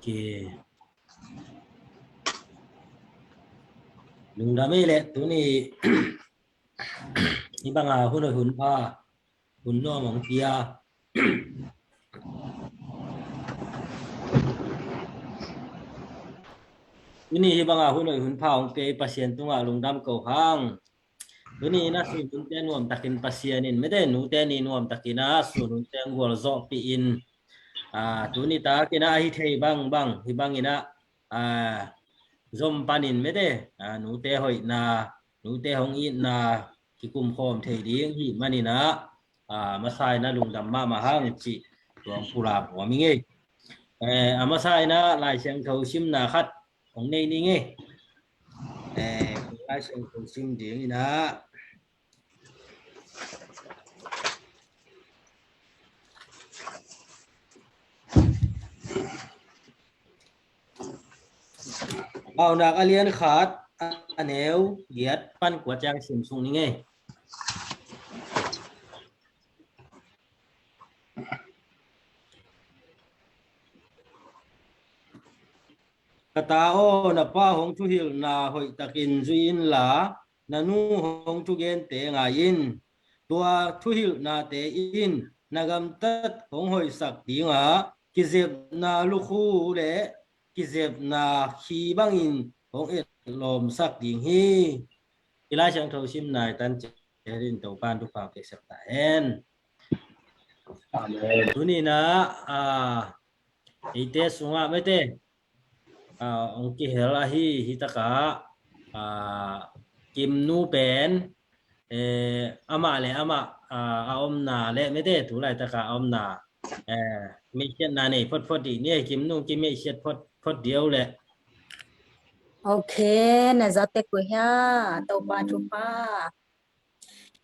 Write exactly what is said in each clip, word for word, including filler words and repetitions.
Okay. Lungdam ei leh tuni hih banga hun hoih hun pha, hun nuam hong pia. Tuni hih banga hun hoih hun pha hong pia i Pasian tungah lungdam ko hang. Tuni in a sun hunte nuamtakin Pasian in mete nute ni nuamtakin a sun hunte gualzawhpih in, a, tuni takin a hi thei bangbang hih bangin a, a, zom panin mete, a, nute hoihna, nute hong itna kikumkhawm thei ding hih manin a, a, masa in a lungdam mahmah hang cih tua hong pulak nuam ing ei. Eh, a masa in a Lai Siangtho simna khat hong nei ning ei. Eh, Lai Siangtho sim ding in a, Paunak a lian khat, a neu giat pan kua ciang sim sung ning ei. Ka ta aw, na pa hong thuhilhna hoihtakin zui inla, na nu hong thugente ngai in. Tua thuhilhnate in na gamtat hong hoihsak ding a, kizepna lukhu le kizepna khi bangin hong etlawmsak ding hi. I Lai Siangtho simna i tan ciat in Topa'n thupha pia sak ta hen. Amen. Tuni in a, a, eite sungah mete, a, hong kihel ahi, hi takah, a, Kimnu pen, eh, amah le amah, a, a omna le mete, tu laitakah a omna, eh, meihsiatna nei photphot dih ni, Kimnu kimeihsiat photphot dih o le. Ok, na za tek uh hia, Topa thupha.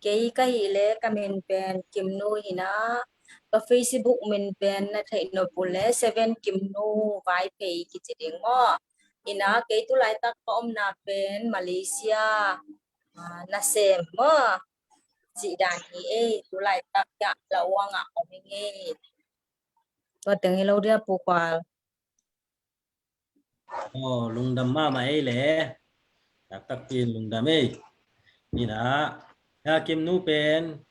Kei ka hih leh ka min pen Kimnu hi in a, ka Facebook min pen na theih nop uh leh Seven Kimnu Vaiphei kici ding maw. Hi in a, kei tu laitak ka omna pen Malaysia, a, nasem maw, cih dan hi ei, tu laitak ka la uang a om ing ei. Tua teng hi lo dia Pu Kual. Aw, lungdam mahmah ei le. Taktak pi lungdam ei. Hi in a, a Kimnu pen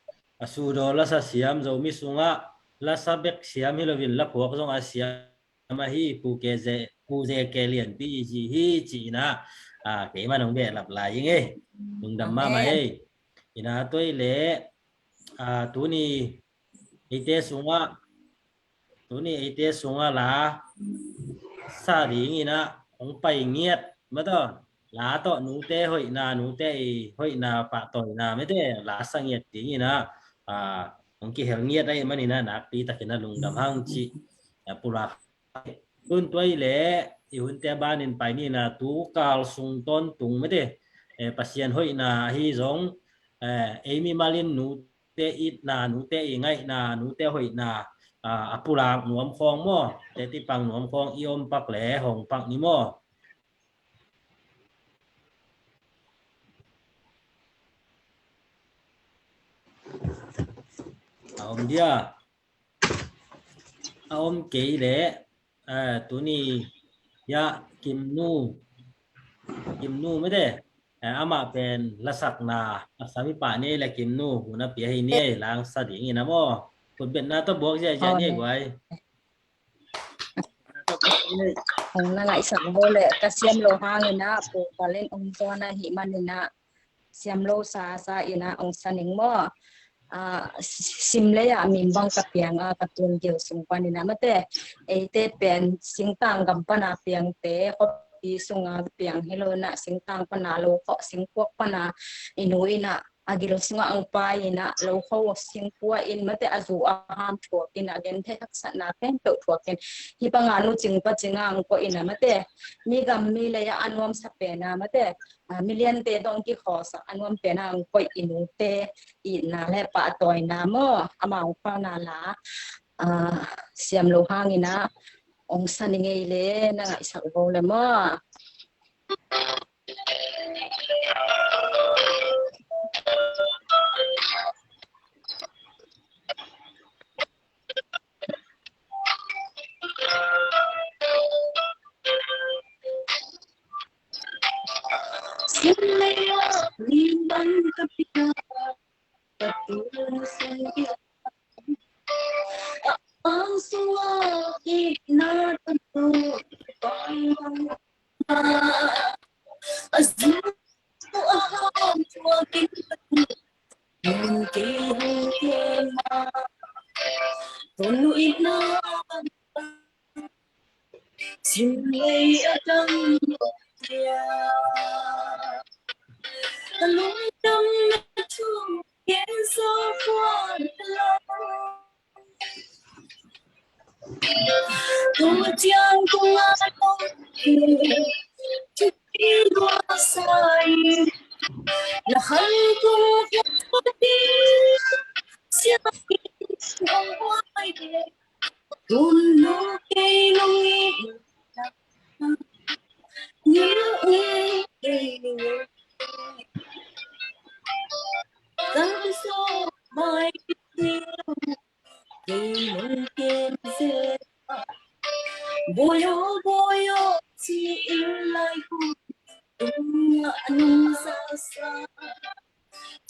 a sudaw lasa siam, Zomi sungah lasa bek siam hi loin la phuak zong a siam ahi Pu K J, Pu J K Lianpi hi ci hi ci in a, a, keimah nong behlap lai ing ei. Lungdam mahmah ei. Hi in a, tua i le, a, tuni eite sungah, tuni eite sungah la sa ding in a hong pai ngiat mataw, la tawh nute hoihna, nute i hoihna pahtawina mete la sa ngiat ding in a, a, hong kihel ngiat ahih manin a nakpi takin a lungdam hang cih, a, pulak. Tun tua i le i hunte banin pai ni in a, tu kal sung tawntung mete, eh, Pasian hoihna ahi zong, eh, ei mimalin nute itna, nute i ngaihna, nute hoihna, a, a pulak nuam khawng maw, teti pang nuam khawng i om pak le hong pak ni maw. A om dia. A om kei le, eh, tuni ya Kimnu, Kimnu mete, eh, amah pen lasakna a sami pah ni le Kimnu, hun a pia hi ni ei, langsa ding in a maw. Khutbetna tawh buak ziahziah ni ei guai. Hong na ngaihsak bo le ka siam lo hang in a, Pu Kual in hong zawn ahih manin a, siam lo sasa in a hong sa ning maw. A, sim lei ah min bang ka piang a, ka tun gil sung panin a mate. Eite pen singtang gam pana piangte, khuapi sunga piang hi lo in a, singtang pana lo khawh, singpuak pana i nu in a, a gil sungah hong pai in a, lo khawh singpuak in mate, a zu a ham thuak in a, genthei haksatna khempeuh thuak in. Hih banga nu cing pa cinga hong koih in a mate. Mi gam mi lei ah a nuamsa pen a mate. A, miliante dong kikhawlsak a nuam pen a hong koih i nute itna le pahtawina maw, amau phalna la, a, siam lo hang in a hong sa ning ei le, na ngaihsak bo le maw. Sim lei ah lim bang ka pia, ka tul sung ah, a ang sung ah itna tangthu pai bang. A zu a hau tua kin ka tu, nun kei hong kei ma. Tonu itna bang, sim lei a dang dia. Ka lungdam na thu gen zo kuan lo. Tua ciang kong a tong ki, thupi lua sa in, na khan kong kong pati, sia in ong wai de. Tonu kei nong itna, nong itna, kei nong itna. Ka so mai kei nong kem se. Boyo, boyo, ci in lai kum, tung a nung sa sa.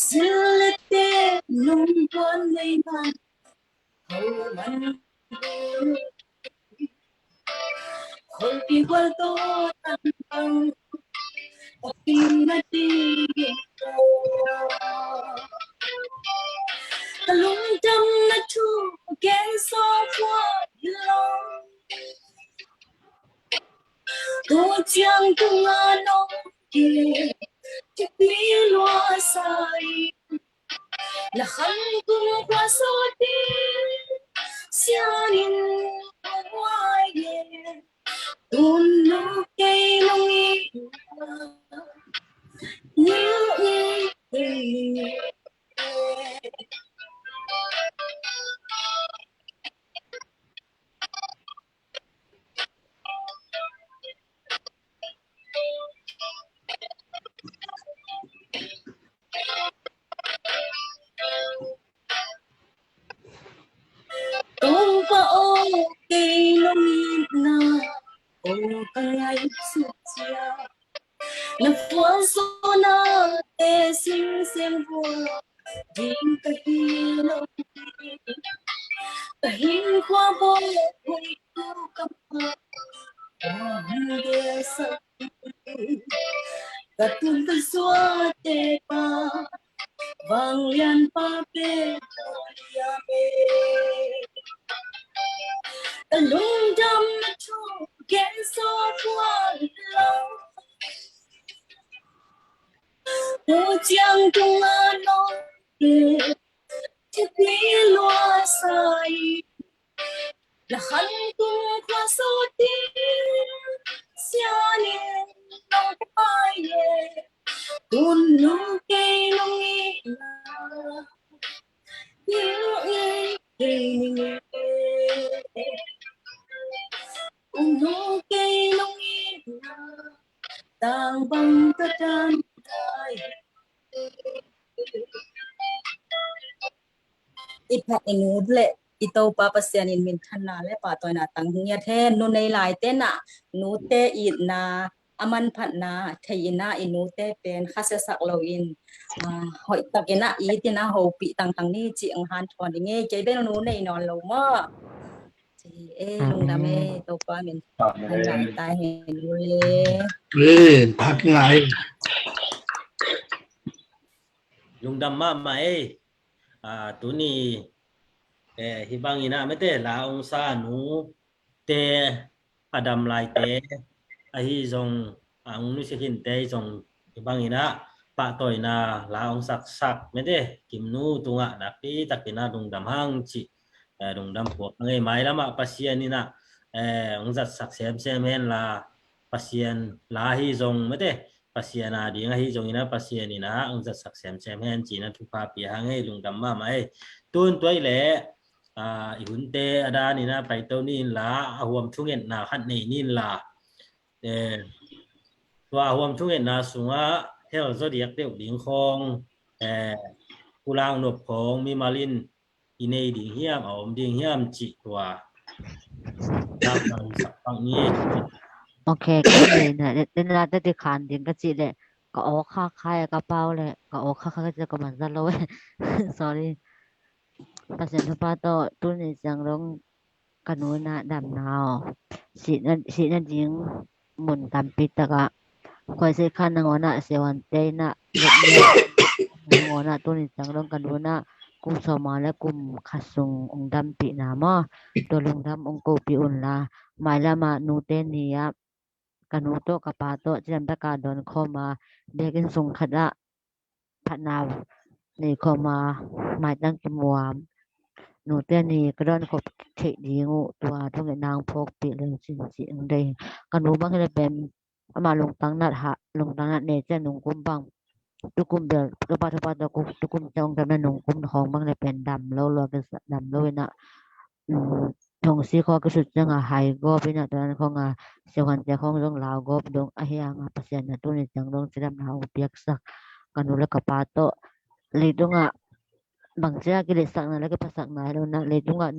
Silete nung tuan nei man, hau man. Khol pi gual to tan bang, ka lungdam na thu gen zo kuan lo. Tua ciang kong a nong ki, thupi lua sa in, na khan kong kua so ti, sia in ong wai de. Tonu kei nong itna, nong itna. Topa aw, kei nong itna, aw ka ngaihsut ciang, na puanzawnate singseng vua ding ka hi lo hi. Ka hinkhua bawl hoih tu ka mah, ka hong gelsak, ka tun ka suate pa, Vanglianpa pen liam e. Ka lungdam na thu gen zo kuan lo. Tua ciang kong a nong ki, thupi lua sa in, na khan kong kua so ti, sia in ong wai de. Tonu kei nong itna, nong itna. Tonu kei nong itna, tang bang ka dan tai. I phat i nu le i Topa Pasian in minthanna le pahtawina tang ngiat hen. Nu nei laite na, nute itna a manphatna thei ina, i nute pen khasiasak loin, ah, hoihtak ina it ina hopih tangtang ni ci ang hanthawn i ngei. Kei bel nu nei nawn lo maw? Ci e, lungdam e, Topa min. Amen. Hang lai ta hen le. Eh, hak ngai. Lungdam mahmah e. Ah, tuni, eh, hih bangin ah mete la ong sa nu te a dam laite ahi zong, a ong nusia khinte ahi zong, hih bangin ah pahtawina la ong saksak mete Kimnu tungah nakpi takin ah lungdam hang cih, eh, lungdam puak hang e. Mailamah Pasian in ah, eh, ong zatsak semsem hen la, Pasian la ahi zong mete, Pasian a ding ahi zongin ah Pasian in ah ong zatsak semsem hen ci-in ah thupha pia hang e. Lungdam mahmah e. Tun tua i leh, ah, i hunte a danin ah paito ni in la, a huam thungetna khat nei ni in la. Eh, tua a huam thungetna sungah hel zaw diak deuh ding khawng, eh, Pu Lang Nop khawng mimal in i nei ding hiam, a om ding hiam cih tua. Sak bang ni. Ok, ka nei na, den la te ti khan ding ka cih leh. ka awk khak khai a ka pau le ka awk khak khai ka man za lo e. Sorry. Pasian thupha tawh tuni ciang dong ka nu in ah damna aw, sihna, sihna ding mun tampi takah khuaisei khan nangawn ah siahuante in ah nangawn ah tuni ciang dong ka nu in ah kum sawmnga le kum khat sung ong dampihna maw, tua lungdam ong kopih unla, mailam ah nute ni ah ka nu tawh ka pa tawh cidam taka dawn khawm a, biakinn sung khat ah phatna nei khawm a, maitang kimuam nute ni ka dawn khop theih ding uh tua thungetna ong phawkpih leng cin cih ong dei. Ka nu bang hi le pen ama lungtang nat ha, lungtang nat nei ciang nungkum bang tukum bel tupa tupa tukum ciang ong dam na nungkum khawng bang le pen dam lo lua ka dam lo in ah, um, thongsi khawng kisut ciang a hai gawp in ah tua dan khawng a siahuante khawng zong lau gawp dong ahi hang a Pasian in ah tuni ciang dong cidamna ong piaksak ka nu le ka pa tawh leitung ah bangcia kiletsakna le kiphasakna hi lo in ah leitung ah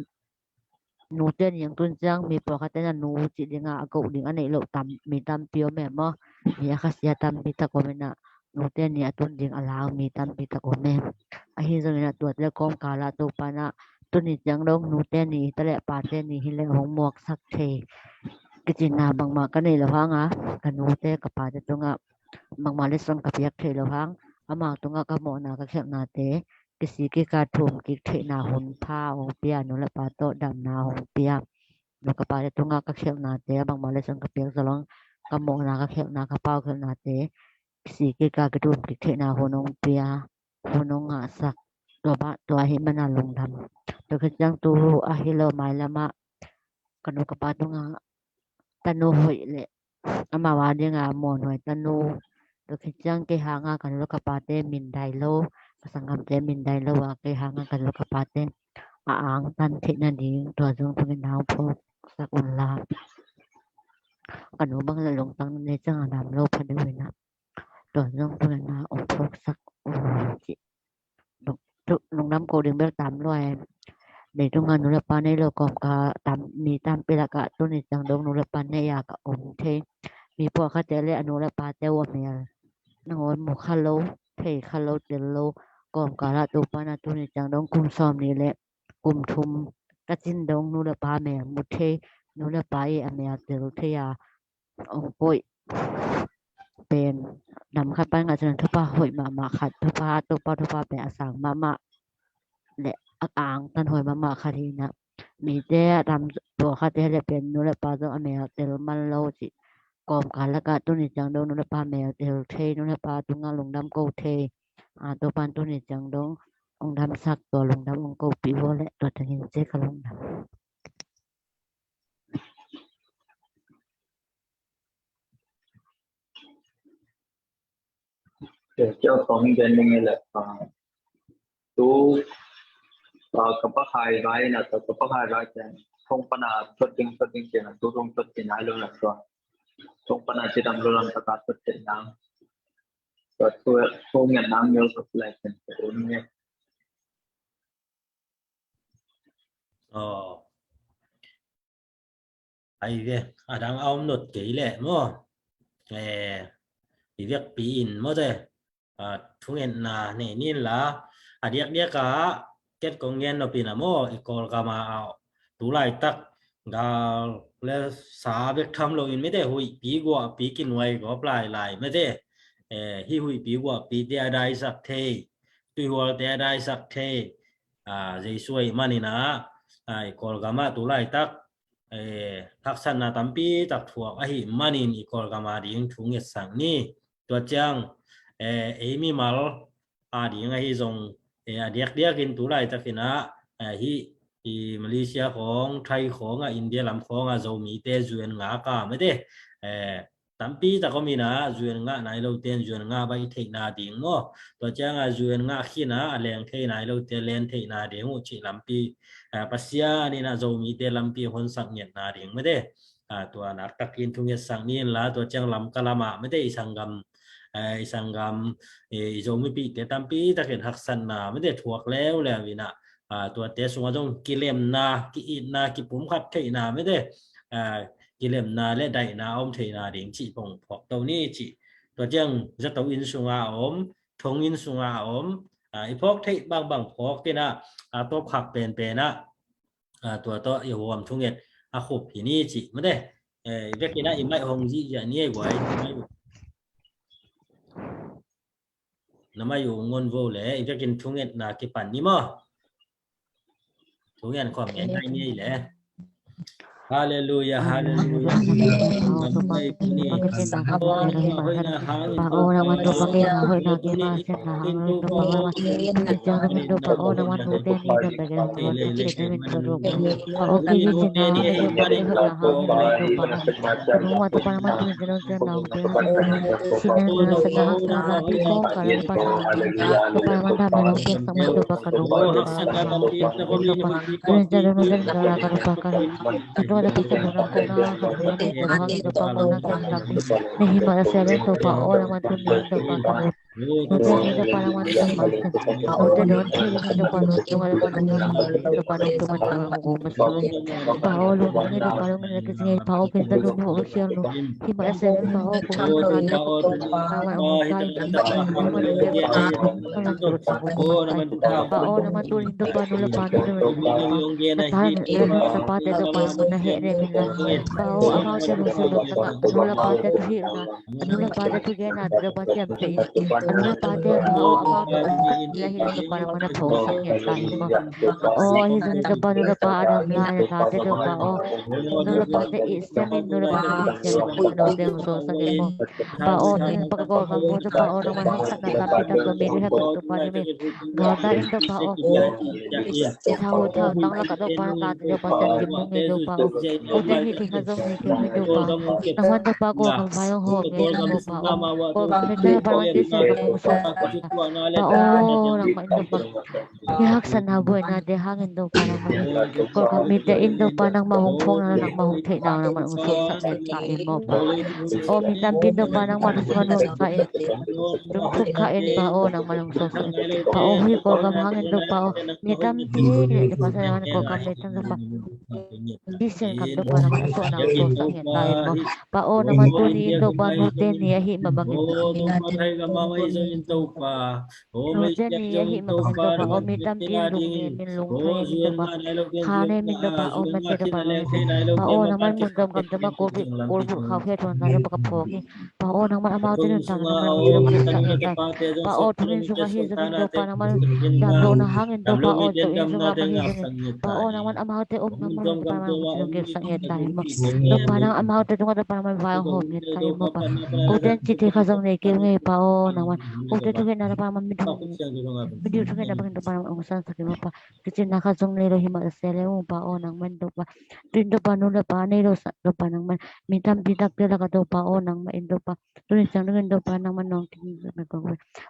nute ni ong tun ciang mi pawlkhatte in ah nu cih ding a a koh ding a neih loh tam, mi tampi om e maw, mi a khasia tampi tak om in ah nute ni a tun ding a lau mi tampi tak om e. Ahi zongin ah tuate kawmkal ah Topa in ah tuni ciang dong nute ni hi ta leh pate ni hi leh hong muaksak thei kicinna bangmah ka neih loh hang a ka nute ka pate tungah bangmah letsong ka piak theih loh hang amau tungah ka mawhna ka khialhnate kisik kik a thum kik theihna hun pha hong pia, nu le pa tawh damna hong pia. Nu ka pate tungah ka khialhnate a bangmah letsong ka piak zaw lo hang ka mawhna ka khialhna ka pau khialhnate kisik kik a kithum kik theihna hun hong pia, hun hong ngahsak. Tua bah tua ahih mana lungdam. Tua khit ciang tu ahi lo mailam ah ka nu ka pa tungah tanu hoih le amau a ding a muanhuai tanu. Tua khit ciang kei hang a ka nu le ka pate mindai lo, ka sanggamte mindai lo a kei hang a ka nu le ka pate a angtan theih nading tua zong thungetna ong phawksak unla, ka nu bang le lungtang nei ciang a dam lo pha deuh in ah tua zong thungetna ong phawksak un cih. Lungdam ko ding bel tam lua e. Leitung a nu le pa nei lo kawmkal tam, mi tampi lakah tuni ciang dong nu le pa nei a ka om thei. Mi pawlkhatte le a nu le pate uh a mel nangawn mu kha lo, thei kha lo, tel lo. Kawmkal ah Topa in ah tuni ciang dong kum sawmnih le kum thum ka cin dong nu le pa mel mu thei, nu le pa i a mel tel thei a ong koih pen nam khat pan ngah ciang thupha hoih mahmah khat, thupha Topa thupha pen a sang mahmah le a angtan hoih mahmah khat hi in ah mite a tam pawlkhatte le pen nu le pa zong a mel tel man lo cih. Kawmkal lakah tuni ciang dong nu le pa mel tel thei, nu le pa tungah lungdam ko thei. A, Topa in tuni ciang dong ong damsak tua lungdam ong kopih vua le tua tengin ci ka lungdam. Kei kong gen ning le tu ka pa hai vai na, ka pa hai vai ken thong pana thot ding thot ding ken tu thong thot ken ai lo na, thong pana ci dam lo lam ta ka thot ken na. Ka tu tu ngen nang yo ka lai ken tu ngen. Aw. Ai ve, a dang a om not kei leh maw. Eh, i vekpi in maw te. Ah, thungetna nei nin la. A diakdiak a ket kong gen nopin a maw, i Kawlgam a tu laitak gal le sa bek tham lo in mete huihpi guahpi kinuai gawp lailai mete. Eh, hi huihpi guahpi te a daisak thei, tuihual te a daisak thei. Ah, Jesu ahih manin a, ah, i Kawlgam a tu laitak, eh, haksatna tampi tak thuak ahih manin i Kawlgam a ding thu ngetsak ni. Tua ciang, eh, ei mimal a ding ahi zong, eh, a diakdiakin tu laitakin a, eh, hih i Malaysia khawng, Thai khawng a, India lam khawng a Zomite zuan ngak a mete, eh, tampi tak om in a, zuan ngah nai lo ten zuan ngah baih theihna ding maw. Tua ciang a zuan ngah khin a, a leng thei nai lo te len theihna ding uh cih lampi, eh, Pasian in a Zomite lampi honsak ngetna ding mete. Ah, tua naktakin thu ngetsak ni in la, tua ciang Lamka lam a mete i sanggam, eh, i sanggam, eh, i Zomipihte tampi takin haksatna mete thuak leuleu in a, ah, tuate sungah zong kilemna, ki-itna, kipumkhat theihna mete, ah, kilemna le daihna a om theihna ding cih pong phawk to ni cih. Tua ciang zato inn sunga a om, thong inn sunga a om, a, i phawk theih bangbang phawk in ah, a, tawpkhak penpen ah, a, tua tawh i huam thunget a khup hi ni cih mate. Eh, i vekin ah i maih hong zihziah ni ei guai. Na maih uh ngon vo le, i vekin thungetna kipan ni maw? Thungen khawm ngai ngai ni ei le. Halleluia, halleluia. Hi haksatna buainate hangin Topa nangmah, Kawlgam mite in Topa nangmah hong phawkna, nangmah hong theihna nangmah hong sawlsak ngen ta in maw Pa. Aw mi tampi in Topa nangmah thusuan hong sa in, dungthuk kha in Pa aw nangmah hong sawlsak in. Pa aw hih Kawlgam hangin Topa aw mi tampi in Topa sa nangmah Kawlgam leitang Topa Disen kam Topa nang suahna suahsak ngen ta in maw. Pa aw nangman tuni in Topa nute ni ahi mah bangin nute ni ahi mah bangin Topa aw mi tampi in lungnem in lungthang in Topa kha nem in Topa aw mate Topa nang pa aw nangman mun dom gam dom a kulbuk kulbuk khaukhia thuan ta Topa ka phawk hi. Pa aw nangman amaute nuntakna nangman hong zong sak ngen ta in. Pa aw thong in sung ahi zongin Topa nangman damlohna hangin Topa aw to in sung a bang hi zongin Pa aw nangman amaute omna mun Topa nangman hong zong sak ngen ta in maw. Topa nang amaute tungah Topa nangman vai hong hawm ngen ta in maw Pa. Kote in cite kha zong nei kei ngei Pa aw nangman kote thukhenna Topa nangman mi thong mi diu thukhenna bangin Topa nangman hong sansak in maw Pa. Kicinna kha zong nei lo hi mah ta se le maw Pa aw nangman Topa tu in Topa nu le pa nei lo sak Topa nangman mi tampi takte lakah Topa aw nangmah in Topa tuni ciang dongin Topa nangmah nawngkin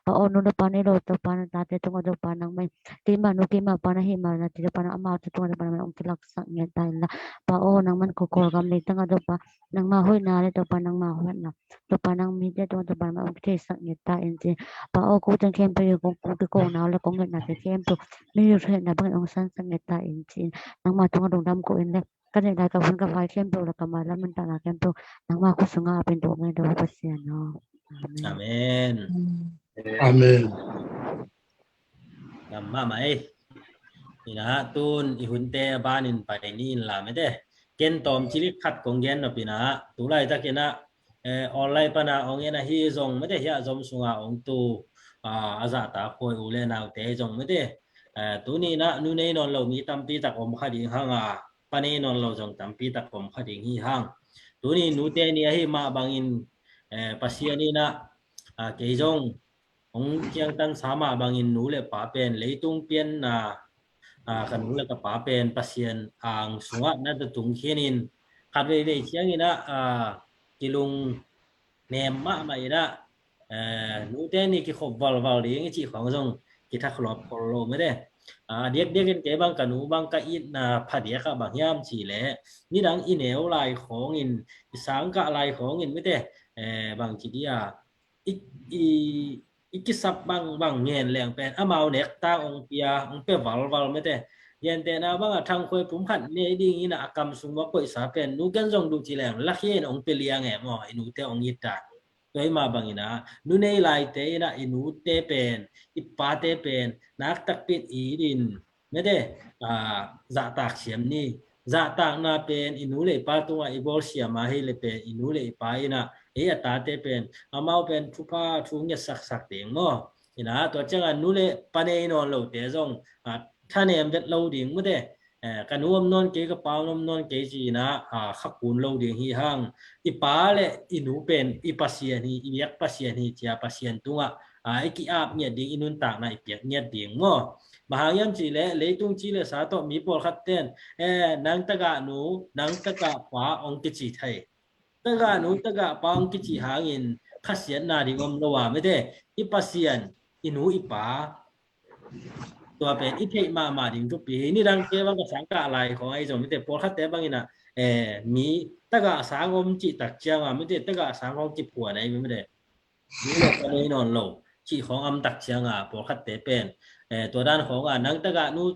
pa aw nu le pa nei lo Topa na tate tungah Topa nangmah in keimah nu keimah pa na hih mah na ti Topa nang amaute tungah Topa nangmah hong kilaksak ngen ta in la. Pa aw nangman Kawlgam leitangah Topa nangmah hoihna le Topa nangmah hoihna Topa nang mite tungah Topa nangmah hong kitheisak ngen ta in ci. Pa aw kote in khempeuh in kong kikawkna le kong ngetnate khempeuh mi thukhenna bangin hong sansak ngen ta in ci in nangmah tungah lungdam ko in le ka neih lai ka hun ka vai khempeuh le ka mailam nuntakna khempeuh nangma khut sungah a pen duh ngen Topa Pasian aw. Amen. Amen. Ngam mahmah ei. Inah tun i hunte a banin pai ni in la mete. Ken tawm cilik khat kong gen nop inah tu laitakinah online pana ong en ahi zong mete hiah zom sunga ong tu a zahtak khuai u le naute zong mete. Tuni inah nu nei nawn lo mi tampi tak om kha ding hanga pa nei nawn lo zong tampi tak om kha ding hi hang. Tuni nute ni ahi mah bangin Pasian inah kei zong hong ciangtansa mah bangin nu le pa pen leitung pianna ka nu le ka pa pen Pasian ang sungah na tatung khianin khat veivei cianginah kilung nem mahmah inah nute ni kikhop valval ding i cih khong zong kithak lawp khol lo mete. A diakdiakin kei bang ka nu bang ka itna phadiakah bang hiam cih leh nidang i neu lai khongin i sangkah lai khongin mete bang ci dia i, i, i kisap bangbang ngen leng pen amau nektak ong pia ong pia valval mete. Gentehna banga thangkhuai pum khat nei dingin a kam sung mah koihsa pen nu ken zong duh ci leng lakhiain ong pia liang e maw i nute ong it ta. Tua i mah bangin ah, nu nei laite in ah i nute pen, i pate pen, nak takpi in it in, mete, ah, zahtak siam ni. Zahtakna pen i nu le i pa tungah i bawl siam a hei le pen, i nu le i pa in ah, ei a tate pen, amau pen thupha thu ngiat saksak ding maw. In ah, tua ciangah nu le pa nei nawn lote zong, ah, thanem vet lo ding mete. Eh, ka nu om nawn kei, ka pa om nawn kei ci in ah, ah, kha kun lo ding hi hang. I pa le i nu pen i Pasian hi, i biak Pasian hi, cia Pasian tungah, ah, i ki-ap ngiat ding, i nuntakna i piak ngiat ding maw. Bang hang hiam cih leh, leitung ci le sa tawh mi pawlkhat ten, eh, nang tagah nu, nang tagah pa hong kici thei. Tagah nu, tagah pa hong kici hangin khasiatna ding om lo a, mete, i Pasian, i nu, i pa, tua pen i theih mahmah ding thupi hi. Nidangte bang ka sang kah lai khawng ahi zong, mete, pawlkhatte bangin ah, eh, mi tagah sang om cih tak ciangah, mete, tagah sang khawng kiphuan ahi, mete. Nu le pa nei nawn lo cih khawng om tak ciangah, pawlkhatte pen, eh, tua dan khawngah, nang tagah nu,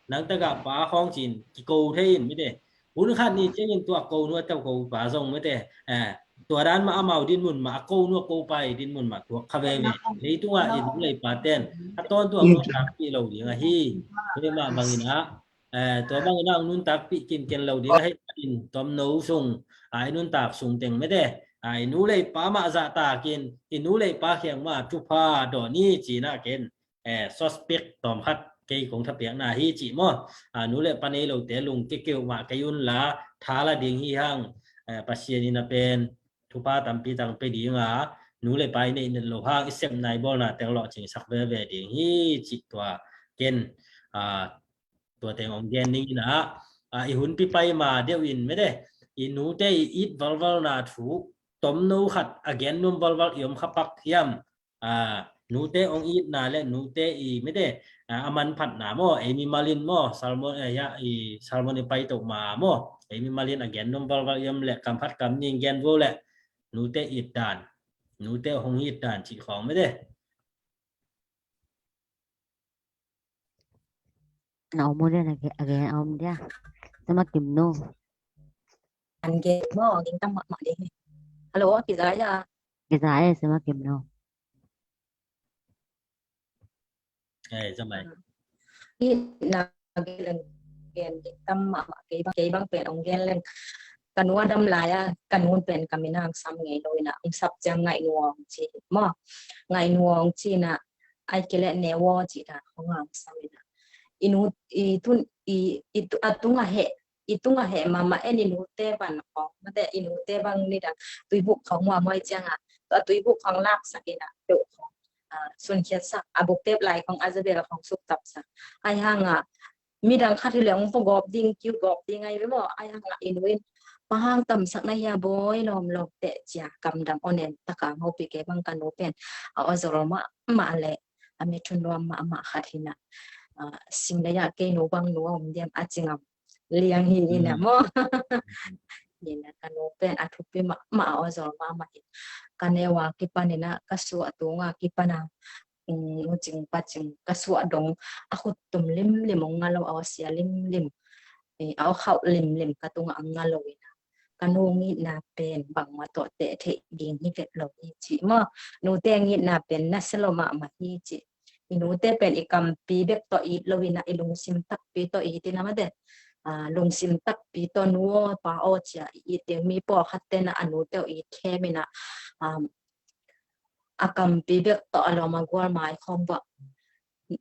nang tagah pa khawng ci-in kiko thei in, mete. Hun khat ni ciangin tua ko nu a tau ko pa zong, mete, eh, tua dan mah amau dinmun mah, a ko nu a ko pa i dinmun mah tuak kha veve. Leitungah i nu le i pa ten a tawntung nuntakpih lo ding ahi. Tua mah bangin ah, eh, tua bangin ah nuntakpih kinken lo ding ahi. In tomno sung, ah, i nuntak sung teng, mete, ah, i nu le i pa mah zahtakin, i nu le i pa kiang mah thupha dawn ni ci-in ah ken, eh, suspect tawmkhat kei kong thapiakna hi cih maw. Ah, nu le pa nei lote lungkia keuh mah kei un la, tha la ding hi hang. Eh, Pasian in a pen thupha tampi tang pe ding a, nu le pa i neih nat loh hang i sepna i bawlna teng lawhcingsak veve ding hi cih tua ken, ah, tua teng hong gen ning in ah, ah, i hun pi pai ma deuh in, mete, i nute i it valvalna thu tomno khat a gen nuam valval i om kha pak hiam? Ah, nute hong itna le nute i, mete, ah, a manphatna maw, ei mimalin maw, sermon, eh, ya, i sermon i paito ma maw, ei mimalin a gen nuam valval i om le, kam khat kam nih gen vo le, nute it dan, nute hong it dan cih khawng, mete. Na om uh dia, na ge-, a gen a om dia. Sema kim no. An gen maw, ging tam mahmah ding. Hello, kiza ya. Kiza e, sema kim no. Eh, zamai. Itna gen leng, gen ging tam mahmah, kei bang, kei bang pen hong gen leng. Ka nu a dam lai a, ka nu pen ka min hong sam ngei lo in ah, hong sap ciang Ngaih Nuang ci maw. Ngaih Nuang ci in ah, ai kei leh Ne Wo ci dan hong hong sam in ah. I nu, i tun, i, i tu, a tung a heh, i tung a heh mahmah en i nute bang khawng, mate i nute bang nidang Tuibuk khawng muamhuai ciangah, tua Tuibuk khawng laksak in ah, peuh khawng, ah, sunkhiatsak, a buktep lai khawng a zabel khawng suktapsak. Ai hang ah, midang khat hi leh hong pua gawp ding, kiu gawp ding ai ve maw. Ai hang ah i nu in, bang hang tamsak na hia bawi lawmlawm teh cia, kamdang aw nen taka ngopi kei bang ka nu pen, a aw zol mahmah leh, a mi thu nuam mahmah khat hi in ah, ah, sim leh ah kei nu bang nu a om diam a ci ngam liang hi in ah maw. Hi in ah ka nu pen a thupi mahmah, a aw zol mahmah hi. Ka neu a kipan in ah, ka suah tung a kipan a, um, nu cing pa cing ka suah dong, a khut tum limlim, hong nga lo, a aw sia limlim, eh, a aw khauh limlim ka tungah hong nga lo in ah, ka nu ngitna pen bangmah tawh teh theih ding hi vet lo hi ci maw. Nute ngitna pen nasia lo mahmah hi ci. I nute pen i kampi bek tawh it lo in ah, i lungsim takpi tawh it in ah mate. Ah, lungsim takpi tawh nu aw pa aw cia i it ding, mi pawlkhat ten ah a nute uh it khem in ah, um, a kampi bek tawh a lawm a gual mai khawng bang,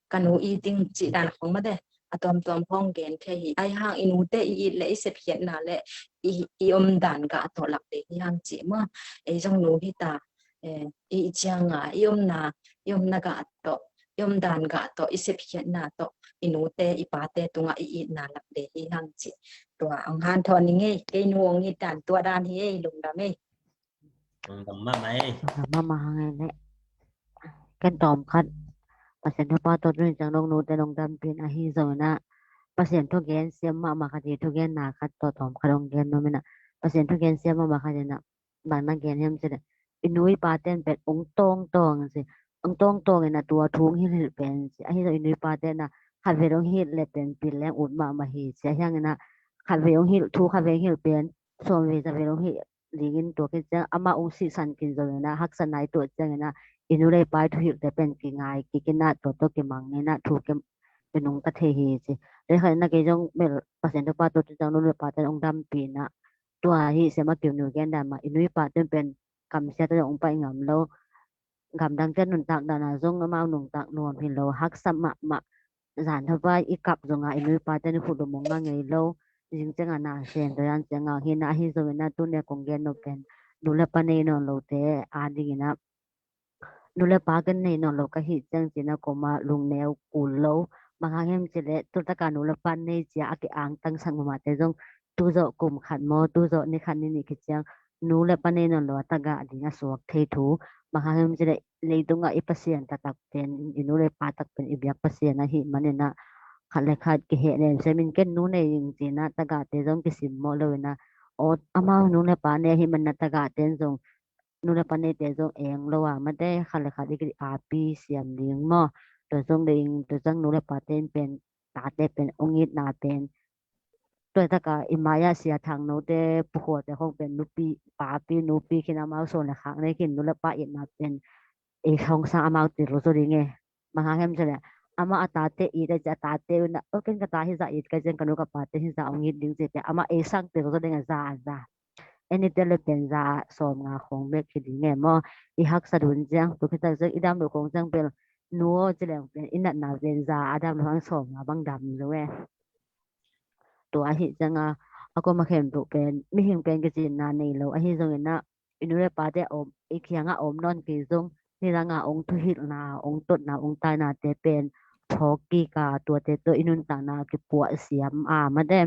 ka nu it ding cih dan khawng mate, a tuamtuam khawng gen thei hi. Ai hang i nute i it leh i sepkhiatna leh i, i omdan gah tawh lak ding hi hang ci maw. Ei zong nu hi ta, eh, i ciang a, i omna, i omna gah tawh, i omdan gah tawh, i sepkhiatna tawh, i nute i pate tungah i itna lak ding hi hang ci. Tua hong hanthawn ning ei, kei nu hong it dan tua dan hi ei, lungdam ei. Lungdam mahmah ei. Lungdam mahmah hang ei leh. Ken tawmkhat, Pasian thupha tawh tuni ciang dong nute nong dampih in ahi zongin ah, Pasian thugen siam mahmah khat hi, thugenna khat tawh tawmkhat hong gen nuam in ah, Pasian thugen siam mahmah khat in ah, bang na gen hiam cih leh, i nu i pa ten pen hong tawngtawng ci, hong tawngtawng in ah tua thu hong hilhhilh pen ci, ahi zong i nu i pa ten ah, khatvei hong hilh leh pen pil leng ut mahmah hi ci, ahi hangin ah, khatvei hong hilh, thu khatvei hong hilh pen, sawmvei zavei hong hilh, dingin tua khit ciang amah ong sihsan khin zongin ah haksa nai tuah ciangin ah i nu le i pa i thuhilhte pen kingai kik in ah tua tawh kimang in ah thu ki, kinungta thei hi ci. Tua khat in ah kei zong bel Pasian thupha tua tu ciang nu le pate ong dampi in ah tua hi siam a kiu nu gen dan mah i nu i pate pen kamsia tawh zong ong pai ngam lo. Gamdangte nuntak dana zong amau nuntak nuam hi lo, haksa mahmah. Zan thapa i kap zonga i nu i pate ni khut lum ong ngah ngei lo. Zing cianga na sem tua zan cianga hi na ahi zongin ah tuni a kong gen nop pen nu le pa nei nawn lote adingin ah nu le pa ken nei nawn lo ka hih ciang ci-in ah kuama lungneu kul lo. Bang hang hiam cih leh tu taka nu le pa nei ci-a a ki-angtang sak mahmahte zong tu zawh kum khat maw, tu zawh ni khat ni nih khit ciang nu le pa nei nawn lo a tagah ding a suak thei thu. Bang hang hiam cih leh leitungah i Pasian taktak pen, i nu le pa tak pen i biak Pasian ahih manin ah khat le khat kiheh nem siamin ken nu nei ing ci-in ah tagahte zong kisimmawh lo in ah, aw, amau nu le pa nei ahih manin ah tagahte in zong nu le pa neite zong eng lo a mate khat le khat i ki api siam ding maw. Tua zong ding tua zong nu le pate in pen tate pen ong itna pen tua taka i mai-ah Sia Thang Note pukhuate khong pen nupi, papi nupi khin amau sawn le khak nei khin nu le pa itna pen ei khong sang amau til zaw ding e. Bang hang hiam cih leh amah a tate it a ci a tate un ah, o ken ka ta hi zah it ka ciang ka nu ka pate hi zah ong it ding ci te amah ei sang til zaw ding a za a za. Eni te le pen za sawm nga khong bek hi ding e maw. I haksa dun ciang tu khit tak ciang i dam lo khong ciang bel nu aw ci leng pen i natna pen za a dam lo hang sawm nga bang dam zo e. Tua ahi cianga a kuama khempeuh pen mihing pen kicinna nei lo ahi zongin ah i nu le pate a om, i kiangah a om nawn kei zong nidanga ong thuhilhna, ong totna, ong tainate pen phawk kik a tuate tawh i nuntakna kipuah siam a mate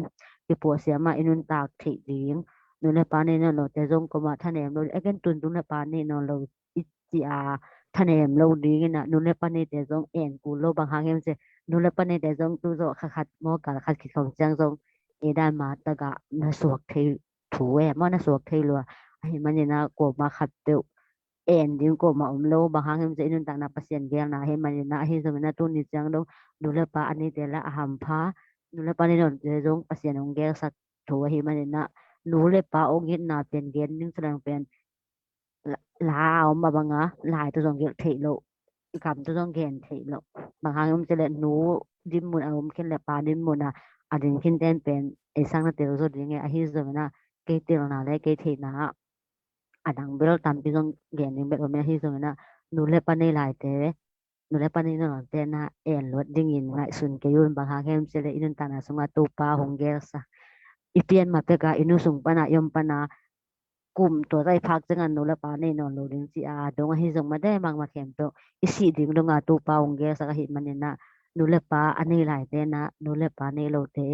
kipuah siam a i nuntak theih ding. Nu le pa nei nawn lote zong kuama thanem lo ding, a ken tun nu le pa nei nawn lo i ci a thanem lo dingin ah nu le pa neite zong en kul lo. Bang hang hiam cih leh nu le pa neite zong tu zawh khat khat maw kal khat khit khawng ciang zong ei dan mah tagah na suak thei thu e maw, na suak thei lua. Ahih manin ah kuama khat peuh en ding kuama om lo. Bang hang hiam cih leh i nuntakna Pasian geelna ahih manin ah ahi zongin ah tuni ciang dong nu le pa a neite lah a hampha, nu le pa nei nawnte zong Pasian ong geelsak thu ahih manin ah nu le pa ong itna pen gen ding ci leng pen la, la a om a banga lai tawh zong gelh theih loh, i kam tawh zong gen theih loh. Bang hang om cih leh nu dinmun a om khin le pa dinmun a a ding khin ten pen ei sang na tel zaw ding e ahi zongin ah kei telna le kei theihna ah a dang bel tampi zong gen ding bel om e ahi zongin ah nu le pa nei laite nu le pa nei nawn lote na en luat dingin ngaihsun kei un. Bang hang hiam cih leh i nuntakna sungah Topa hong geelsa i pian ma peka i nu sung pana i om pana kum tua zai phak ciangin nu le pa nei nawn lo ding ci a dong ahi zong mate bangmah khempeuh i sih ding donga Topa hong geelsak ahih manin ah nu le pa a nei laite na nu le pa nei lote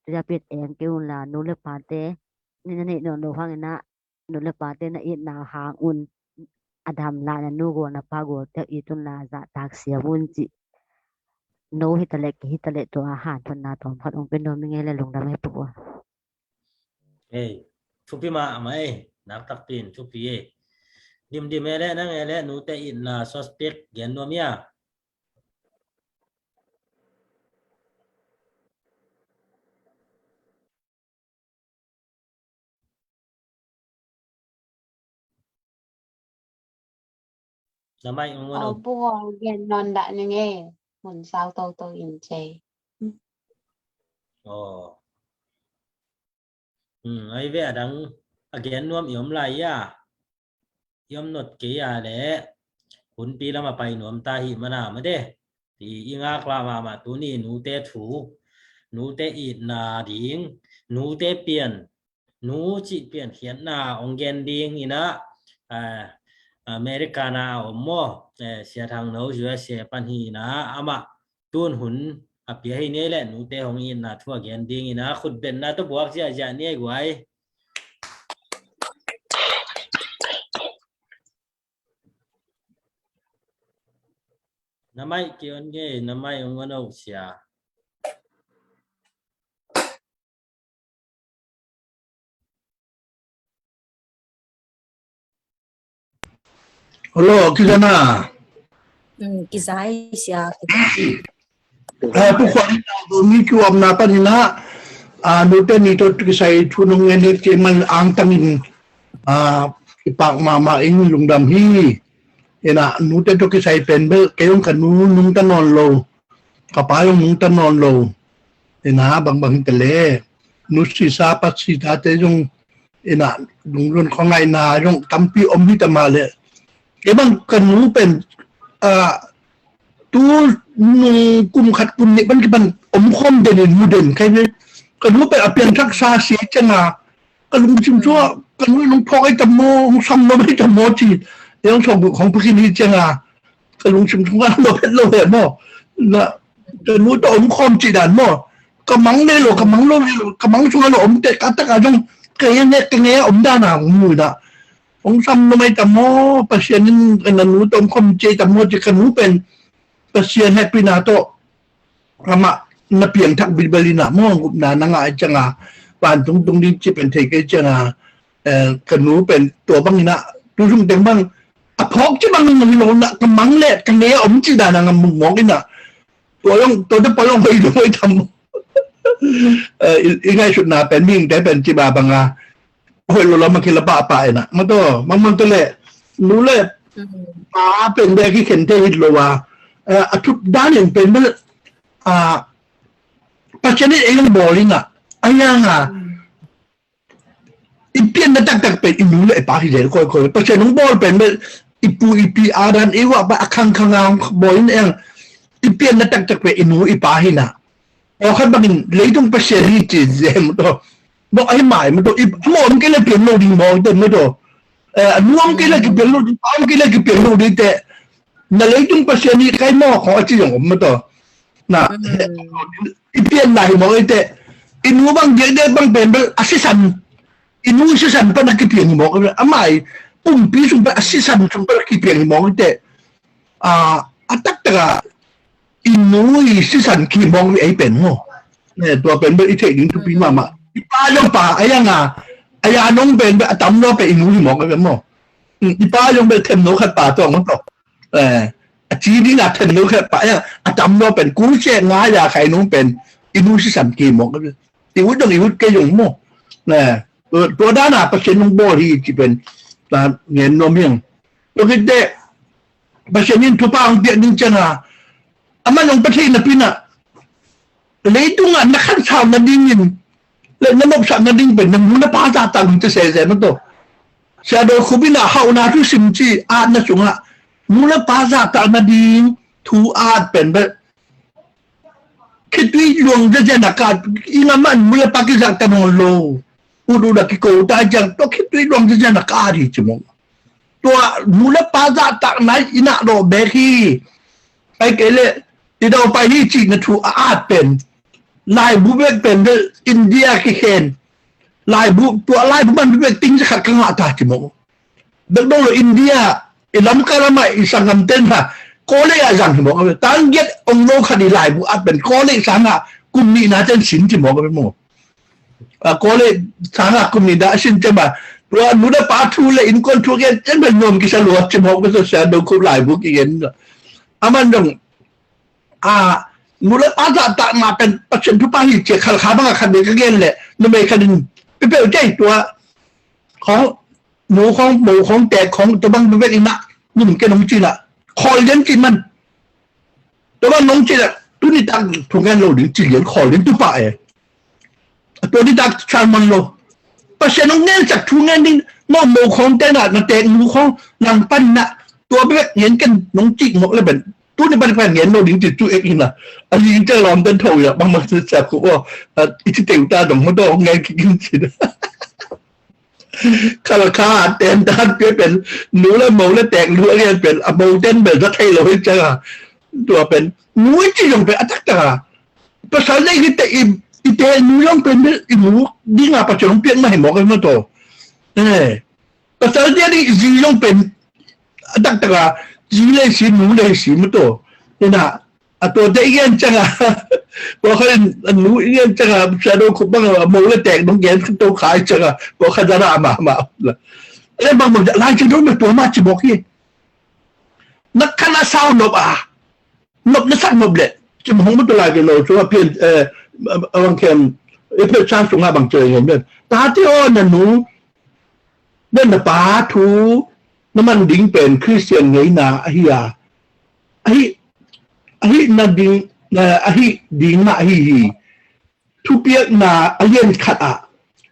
tuia pit eng kei unla nu le pate ni na neih nawn lo hangin ah nu le pate na itna hang un a dam la na nu gual na pa gual te it unla zahtak siam un ci. No hitaleh kei hitaleh tua a hanthotna tawm khat ong pia nuam ing e le lungdam e Pu Kuan. Ei, thupi mahmah ei, naktakpi in thupi ei. Dimdim e le nang e le nute itna suspect gen nuam ia. Na mai ong wan ong. Pu Kuan gen nawn dah ning e. Mun sau toto in cei. Aw. Ai ve a dang a gen nuam i om lai ia. I om not kei a le hunpi lama pai nuam ta hi mana made. Ti i ngak la mahmah tuni nute thu, nute itna ding, nute pian, nu cih piankhiatna ong gen ding ina, America na a om maw, Sia Thang No U S A pan hi ina amah tun hun a pia hi ni le nute hong itna thu a gen ding ina khutbetna tawh buak ziahziah ni ei guai. Na mai ki on ngei, na mai ong on oh sia. Hello, kizana. Kizai sia. Pu Kuan in a dumi ki wamna pan ina, nute ni to kisai thu nong ngen het ke man angtangin Ah, kipak mahmah ing, lungdam hi. Ina, nute tawh kisai pen bel kei hong ka nu nungta nawn lo, ka pa hong nungta nawn lo. Ina, bangbang hi ta le, nu sisa pa sisate zong, ina, lungdon khuangaihna zong tampi om hi ta mah le. Kei bang ka nu pen, ah, tu nung kum khat kum nih pan kipan om khawm den in mu den kai ve. Ka nu pen a piangthaksa si cianga ka lungsim sungah ka nu in hong phawk ai tam maw, hong sam nuam ai tam maw ci. Ei hong sawm khong phukin hi cianga ka lungsim sungah lo het lo het maw. Na ka nu tawh om khawm ci dan maw. Ka mang le lo, ka mang lo le lo, ka mang sungah lo om te ka taka zong ka nge ka nge om dana hong mu ina. Hong sam nuam ai tam maw, Pasian in ka na nu tawh om khawm ci ai tam maw ci. Ka nu pen Pasian hehpihna tawh amah na piangthak bilbel ina maw, gupna na ngah ai cianga vantung tung ding ci pen thei kei cianga, eh, ka nu pen tua bang ina tu sung teng bang a phawk ci bang ina hi lo na ka mang le ka nge om ci dana ngam muk mawk ina. Tua zong tua te pa zong hoih lo ai tam maw. Eh, i, i ngaihsutna pen mihingte pen ci ba banga hoih lo lam a kila pahpah ina. Maw taw, bangmah ta le nu le pa pen bek hi khen thei hi lo a, eh, a thup dan in pen bel, ah, Pasian in ei hong bawl ina, a hianga i pianna taktak pen i nu le i pa hi zel kawikawi. Pasian hong bawl pen bel i pu i pi Adam Eva pa a khangkhanga hong bawl in eng i pianna taktak pen i nu i pa hi ina. Pawlkhat bangin leitung Pasian hi ci zel maw taw. Bawk ahi mai maw taw. I, a mawh om kei le piang lo ding mawk te maw taw. Eh, a nu om kei le kipiang lo ding, pa om kei le kipiang lo ding te. Na leitung Pasian hi kai mawk khong a ci zong om maw taw. Na, i pianna hi mawk ei te. I nu bang diakdiak bang pen bel a sisan. I nu sisan pan a kipiang hi mawk ei. A mai pumpi sung pan a sisan sung pan a kipiang hi mawk ei te. A, a taktak a i nu i sisan ki mawk ei pen maw. Ne, tua pen bel i theih ding thupi mahmah. I pa zong pa a hianga a ya nong pen bel a tam lo pen i nu hi mawk ei pen maw. I pa zong bel themno khat pa tawh maw taw. Eh, a ci ding a themno khat pa a hianga a tam lo pen kul se nga ya khai nong pen i nu sisan ki mawk ei pen. I ut dong i ut kei zong maw. Ne, tua, tua dana Pasian hong bawl hi ci pen ta ngen nuam hiang. Tua khit teh Pasian in thupha hong piak ding cianga aman hong pia theih napi ina leitungah na khansau nadingin le na nopsak nading pen na nu na pa zahtak ding ci sese maw taw. Sia Daw Khup ina hauhna thusim ci atna sungah nu le pa zahtak nading thu at pen bel khitui luang zezen a ka at, i ngam a nu le pa kizahtak nawn lo. Ut ut a kiko ta ciang tua khitui luang zezen a ka at hi ci maw. Tua nu le pa zahtakna i na lo bek hi. Pai kei le i dau pai hi cihna thu a at pen laibu bek pen bel India kikhen laibu, tua laibu man bek ting zakhat ka ngah ta ci maw. Bek dong lo India i Lamka lamah i sanggam ten ha college a zang hi maw. Tang giat ong lo khat i laibu at pen college sangah kum nihna ten sin ci maw ka bek maw. A college sangah kum nihna a sin cem a tua nu le pa thu le innkuan thu gen cem pen nuam kisa luat ci maw ka. Sia Daw Khup laibu kigen a man dong a nu le pa zahtakna pen Pasian thupha hi ci a khalkha bangah khat bek ka gen le numei khat in pipeuh cei tua khong nu khong mo khong tek khong tua bang bek ina num ke nong cina khawl den ci man. Tua bang nong cina tuni tak thu ngen lo ding ci lian khawl den tu pah e. Tua ni tak sermon lo. Pasian hong ngensak thu ngen ding maw, mo khong tena na tek nu khong nang pan na tua bek ngen ken nong cih mawk le ben tuni pan pan ngen lo ding ci tu ek ina. A ling cia lawm ten tho ya bang ma sia Khup aw. I ci teu ta dong ma dong ngen ki gin ci na. Khalkha ten tan pia pen nu le mo le tek lu a lian pen a mo ten bel za thei lo hi cianga. Tua pen nu i ci zong pen a taktak a pasal nei hi te i, i te nu zong pen bel i mu dinga Pasian hong piak mah hi mawk ai mah taw. Eh, pasal dia ding i zi zong pen a taktak a zi le si nu le si mah taw. Ina a tuate i gen cianga pawlkhat in a nu i gen cianga Sia Daw Khup bang a mo le tek dong gen khan to khai cianga pawlkhat zara a mahmah. Le bang bang Lai Siangtho mah tua mah ci mawk hi. Na khan a sau nop a nop na sak nop le ci mah hong mah tua lai ke lo cu a pian, eh, a bang khem Efesa sungah bang ci ngen ben tate aw na nu na na pa thu na man ding pen Khristian ngeina ahi a, ahi, ahi na ding, na, ahi ding na ahi hi. Thupiakna a lian khat ah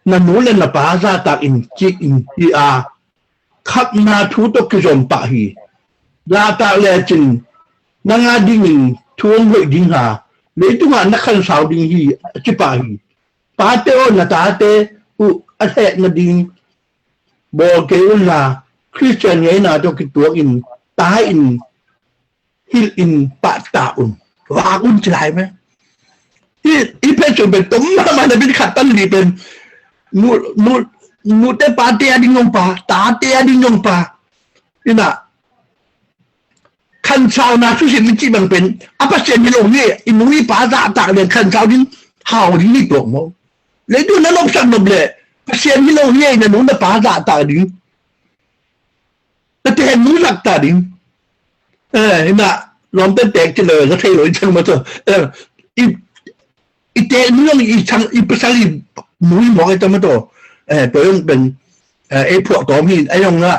na nu le na pa zahtak in cih in hi a, khatna thu tawh kizom pah hi. Zahtak lecin nang a dingin thu hong hoih ding ha, leitungah na khansau ding hi, a ci pah hi. Pate aw, na tate uh a hehna ding bawl kei unla, Khristian ngeina tawh kituak in, tai in, hilh in, pahtak un, vak un ci lai me. Hi, hi pen sung pen tom mahmah na bin khat tan li pen nu, nu, nute pate a ding nong pa, tate a ding nong pa. Ina, khansauna susim in cih bang pen a Pasian hi lo hi, i nu i pa zahtak leng khansau ding, hau ding hi tuak maw? Leitung na nopsak nop leh Pasian hi lo hi, na nu na pa zahtak ding, na tek nu zahtak ding. Eh, ina, lawmte tek ci lo, na thei lo i cang maw taw. Eh, i, i tek nu zong i cang, i pasal i nu i mawk i cang maw taw. Eh, tua zong pen, eh, ei phuak tawm hi, ei zong na,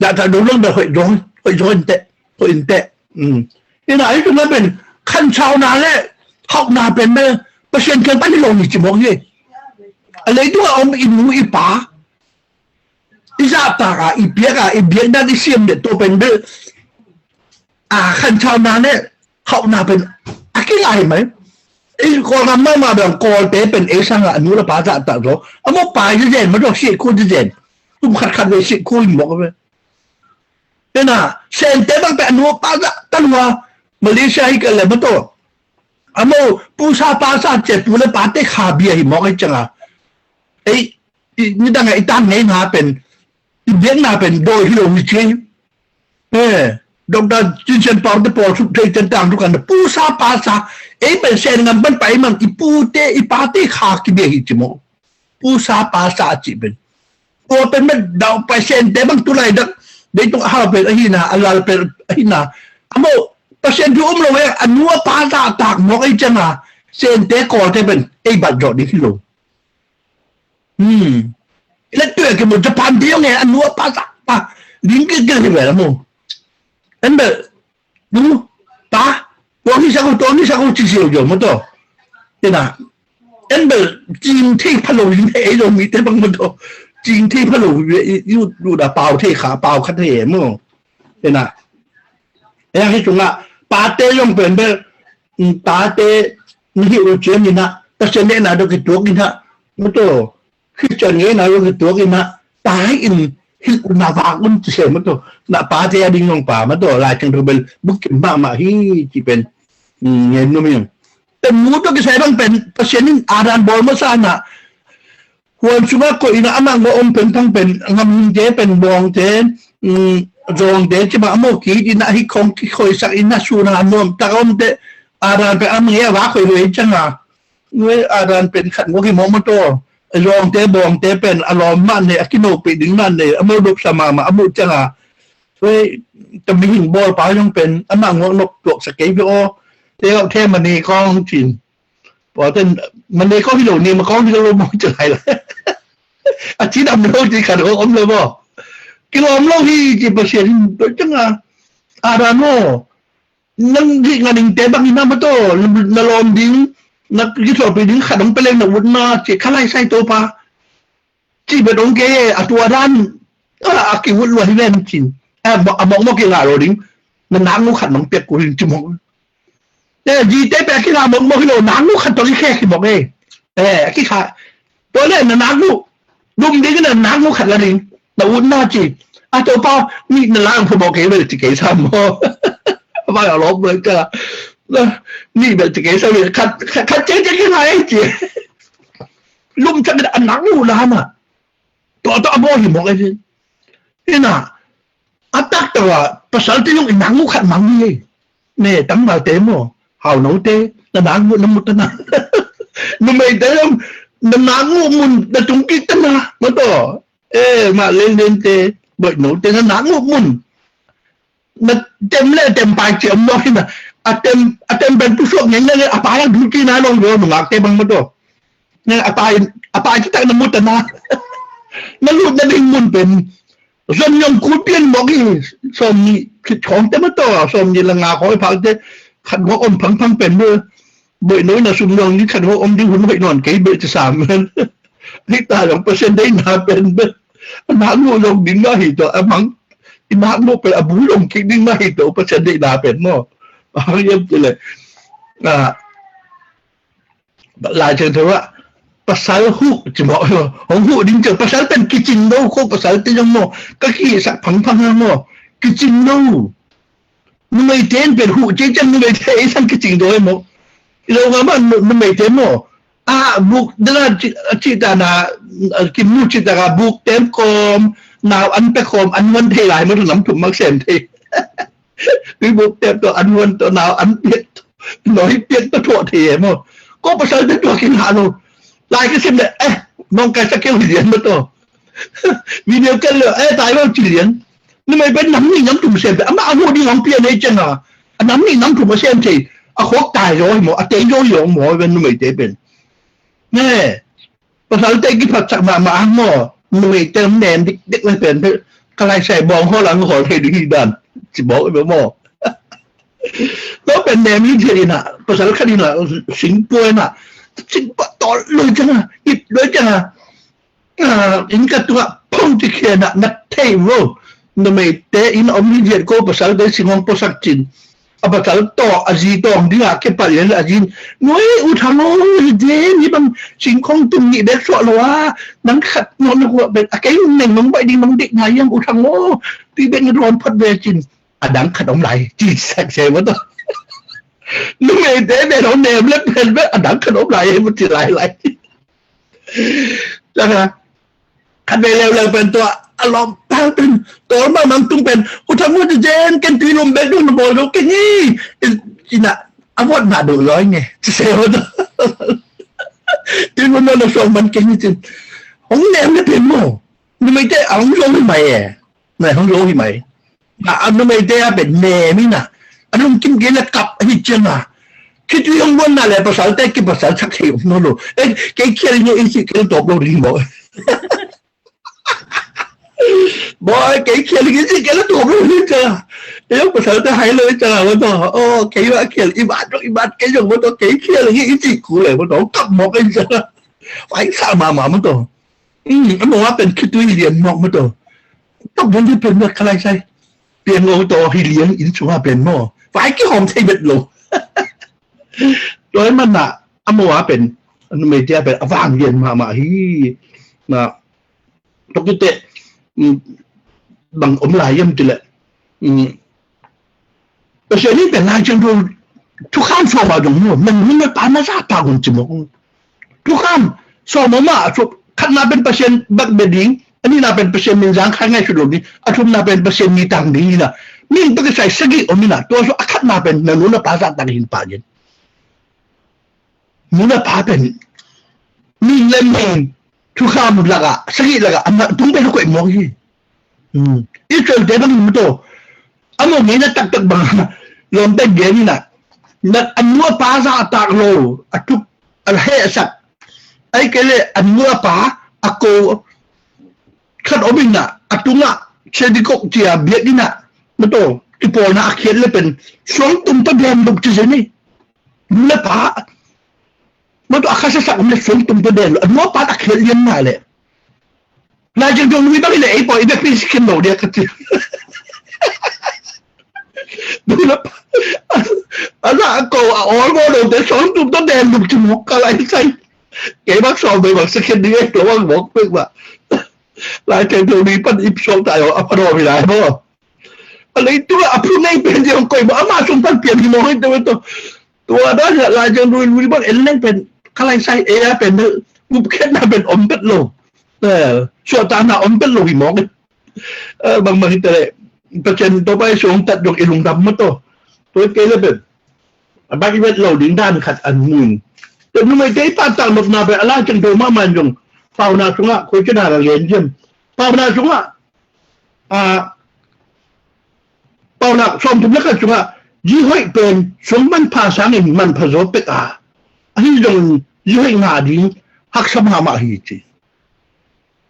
zahtak dong zong pen hoih zong, hoih zong in teh, hoih in teh. Mm. Ina, ei tua na pen khansauna le hauhna pen pen Pasian kiang pan hi lo hi ci mawk hi. A leitung a om i nu i pa i zahtak a, i piak a, i biakna i siam le tua pen bel a khansauna le hauhna pen a kilai mai. I Kawlgam mahmah bang Kawlte pen ei sangah a nu le pa zahtak zaw. A maw pai zezen, maw taw siat khua zezen. Tum khatkhat ve siat khua in mawk ve. Tena, Sente bang pen a nu a pa zahtak lua. Malaysia hi ka le maw taw. A maw pusa pasa cia pu le pate kha bia hi mawk ei cianga. Ei, i, nidang a i tan ngei nga pen i biakna pen dawi hi lo hi ci. Eh, Doctor Cin Sian Pau te pawl suk thei cian tang thukan pusa pasa, ei pen Sen ngam pan pai man i pute i pate kha kibia hi ci maw. Pusa pasa a cih pen tua pen met dauh pai Sente bang tulai dak deitung a hau pen ahina, a lal pen ahina. A maw Pasian thu um lo e, a nu a pa zahtak mawk ei cianga Sente Kawlte pen ei bat zawh ding hi lo. Hmm. Ila tuai kimu Japan te yong e, a nu a pa sa pa ling kikil hi ve la mu. En bel nu pa tuang hi sa ko, tuang hi sa ko ci siau jo maw taw. Tena en bel cing thei pha lo ling he ei lo mi te bang maw taw. Cing thei pha lo i, i, i, lu da pau thei kha, pau khat thei maw. Tena ei hi cungah pate yong pen bel, mm, pate na hi u cian ina, Pasian nehna dok hi tuak ina maw taw. Khristian ngeina lo hi tuak ina, tai in hilh un na vak un ci se maw taw. Na pate a ding nong pa maw taw, Lai Thiangtho bel bukim mahmah hi ci pen, mm, ngen nuam hi. Pen mu tawh kisai bang pen Pasian in Adam bawl masa na huan sungah koih ina amah ngawh om pen thang pen ngamhingte pen bawngte, mm, zawngte ci mah a maw kit ina hi khong kikhoisak ina suna nuam tak a omte Adam pen amah ngei a vak khoih huai cianga. Nuai a dan pen khat ngawk hi mawk maw taw. A zawngte bawngte pen a lawm mah nei, a kinopih ding mah nei, a mawdop sa mahmah a muh cianga. Tuai ka mihing bawlpa zong pen amah ngawk nop tuaksak kei ve aw. Te auh the mane kawng cin. Pawten mane kawng hi lo ni, ma kawng hi lo maw ci lai la. A ci dam lo ci khat om lo maw. Kilawm lo hi ci Pasian in tua cianga. A dan maw. Nang dih ngan ingte bang ina maw taw, na lawm ding, na kithuahpih ding khat hong pia leng na utna ci kha lai sai Topa. Cih bek hong kei e, a tua dan a, a kiut lua hi ven cin. A mawkmawk kingah lo ding, na naknu khat nong piak kul in ci mawk. Zite pek a kingah mawkmawk hi lo, naknu khat tawh kikhek hi mawk e. A kikha Tua le na naknu dum ding na naknu khat la ding na utna ci. A Topa nih na lang phamawh kei bel ci kei sam maw. A vai a lawp bel ka nih bel ci kei sam bel khat khat khat cek cek hi ngai ci. Lum cak a naknu la ma. Tua tua a bawl hi mawk ei. Ina a taktak a pasalte zong i naknu khat mang hi ei. Ne tangvalte maw, haunote, na naknu na mutana. Numeite zong na naknu mun na tung kik tana maw taw. E mah lenlente, boihnote na naknu mun. Na tem le tem pai ci om lo hi na. A tem a tem pen pusuak ngeng na le a pai a dul kina long ve na ngakte bang maw taw. A pai a pai ci tak na mutana. Na lutna ding mun pen Zon zong kul pian mawk hi. Sawm nih khit khawng te mah tawh, sawm nih le nga khawng i phak te, khat ngawk om phangphang pen mah. Boih no in a sum nuang ni khat ngawk om ding hun hoih nawn kei beh ci sam. Ni ta zong Pasian deihna pen beh. A nak nuh zong ding mah hi tawh, a mang i nak nuh pen a bu zong kik ding mah hi tawh, Pasian deihna pen maw. A hang hiam ci leh, a, Lai Siangtho ah, pasal huh ci maw, hong huh ding ciang, pasal pen kicing lo, ko pasal te zong maw, ka kisak phangphang a maw, kicing lo. Numeite in pen huh ci ciang numeite ei sang kicing lo hi maw. I lo nga mah nu-, numeite maw. A, buk dana ci, ci ta na, a, kim nu ci ta ka buk tem kawm, nau an pe kawm, an huan thei lai maw, nam thum mak sem thei. Tui buk tem tawh an huan tawh nau an piak, noi piak tawh thuah thei e maw. Ko pasal te tua kingah lo. Lai ka sim le, eh, nong kai sa keu hi lian maw tawh. Video kan le, eh, tai maw ci lian. Numei pen nam nih nam thum sem thei. Amah a huh ding hong pian ei ciang a. A nam nih nam thum a sem thei. A khawk tai zaw hi maw, a tei zaw hi maw, pen numeite pen. Ne. Pasal te kiphatsak mahmah hang maw. Numei te nem dikdik le pen, ka lai sai bawng hawl ang hawl thei ding hi dan. Ci bawng hi maw. Lo pen nem hi thiat in ah, pasal khat in ah, singpua in ah, singpua tawl lo ciang ah, ip lo ciang ah. Ah, inn ka tungah phone ci khia in ah, na thei vo. Numeite inn om hi thiat ko, pasal te sing hong puasak cin. A pasal tawh, a zi tawng dingah kipalh lian a zin. Nuai, U Thang aw, hi den, hi bang singkhong tung nih bek suah lo a, nang khat nawh na kuah bek, a kei neng nong baih ding nong dik ngai hiam U Thang aw, tui bek na dawn phot ve cin. A dang khat om lai, ci sak se maw tawh. Numeite bek nong nem le pen bek, a dang khat om lai, maw ci lai lai. Cang a, khat vei leuleu pen tua, a lawm pal pen, tawl mahmah tung pen, U Thang aw, ci zen, ken tui lum bek dong na bawl dong, ken hi, ina, a vot na dong loi nge, ci se maw tawh. Tui lum na na suang man ken hi cin. Hong nem le pen maw, numeite a hong zo hi mai e, na hong zo hi mai. A, a numeite a pen nem in ah, a lungkim kei le kap ahi ciang a, khitui hong luanna le pasal te kipasal sak thei om nawn lo. Eh, kei khial hi nge i cih kei le tawp lo ding hi maw. Bawi, kei khial hi nge i cih kei le tawp lo ding ciang a. Ei zong pasal te hai lo i ciang a maw tawh. Aw, kei va khial i mat zong i mat kei zong maw tawh, kei khial hi nge i cih kul le maw tawh, kap mawk i ciang a. Vai sa mahmah maw tawh. Hmm, a maw a pen khitui lian mawk maw tawh. Tawp ven hi pen mawk ka lai sai. Piang lo tawh hi liang inn sungah pen maw. Vai kihawm thei bet lo. Tua hi manah a maw a pen, a numeite a pen a vang lian mahmah hi. Na, tawh kite, hmm, bang om lai hiam cih leh, hmm, Pasian in pen Lai Siangtho thukham sawm ah zong maw, na nu na pa na zahtak un ci mawk. Thukham sawm om ah, khatna pen Pasian bek bia ding, a nihna pen Pasian min zangkhai ngaihsut lo ding, a thumna pen Pasian mi tang ding hi na. Min bek kisai sagih om hi na, tua sung a khatna pen na nu na pa zahtak hi in pah in. Nu le pa pen min le min thukham lakah, sagih lakah a na tung pen a koih mawk hi. Hmm. Israel te bang hi maw tawh, a maw ngeina taktak bang lawmte gen in ah, na a nu a pa zahtak lo, a thuk a hehsak, ahih kei leh a nu a pa a ko khat om in ah, a tungah synagogue ci-a biakinn ah maw tawh kipawlna a khiat le pen suangtum tawh den luk ci zen hi. Nu le pa maw tawh a khasasak om le suangtum tawh den luk, a nu a pa a khiat lian mah leh. Lai Siangtho lui bang hi leh ei pawi i biakpi si khin lo dia ka ci. Nu le pa a za a ko a awl maw lo te suangtum tawh den luk ci mawk ka lai sai. Kei bang sawm bei bang si khin ding ei lo bang mawk pek mah. Lai Siangtho lui pan ip suak ta a pha dawm hi lai maw. A leitung ah a phu nei pen zia hong koih maw, amah sung pan pian hi mawk hi tawh, tawh. Tua dan hi a Lai Siangtho lui lui bang en leng pen ka lai sai ei a pen gupkhiatna pen om pet lo. Eh, suahtakna om pet lo hi mawk hi. Eh, bang bang hi ta leh Pasian tawh pai suang tat zong i lungdam maw tawh. Tua hi kei le pen a bang i vet lo ding dan khat an mu in. Tua numeite i pahtak nopna pen a Lai Siangtho mahmah in zong Paunak sungah koi cina la len hiam? Paunak sungah, a, Paunak sawmthum le khat sungah zi hoih pen suang manpha sangin manpha zaw pek a, ahi zongin zi hoih ngah ding haksa mahmah hi ci.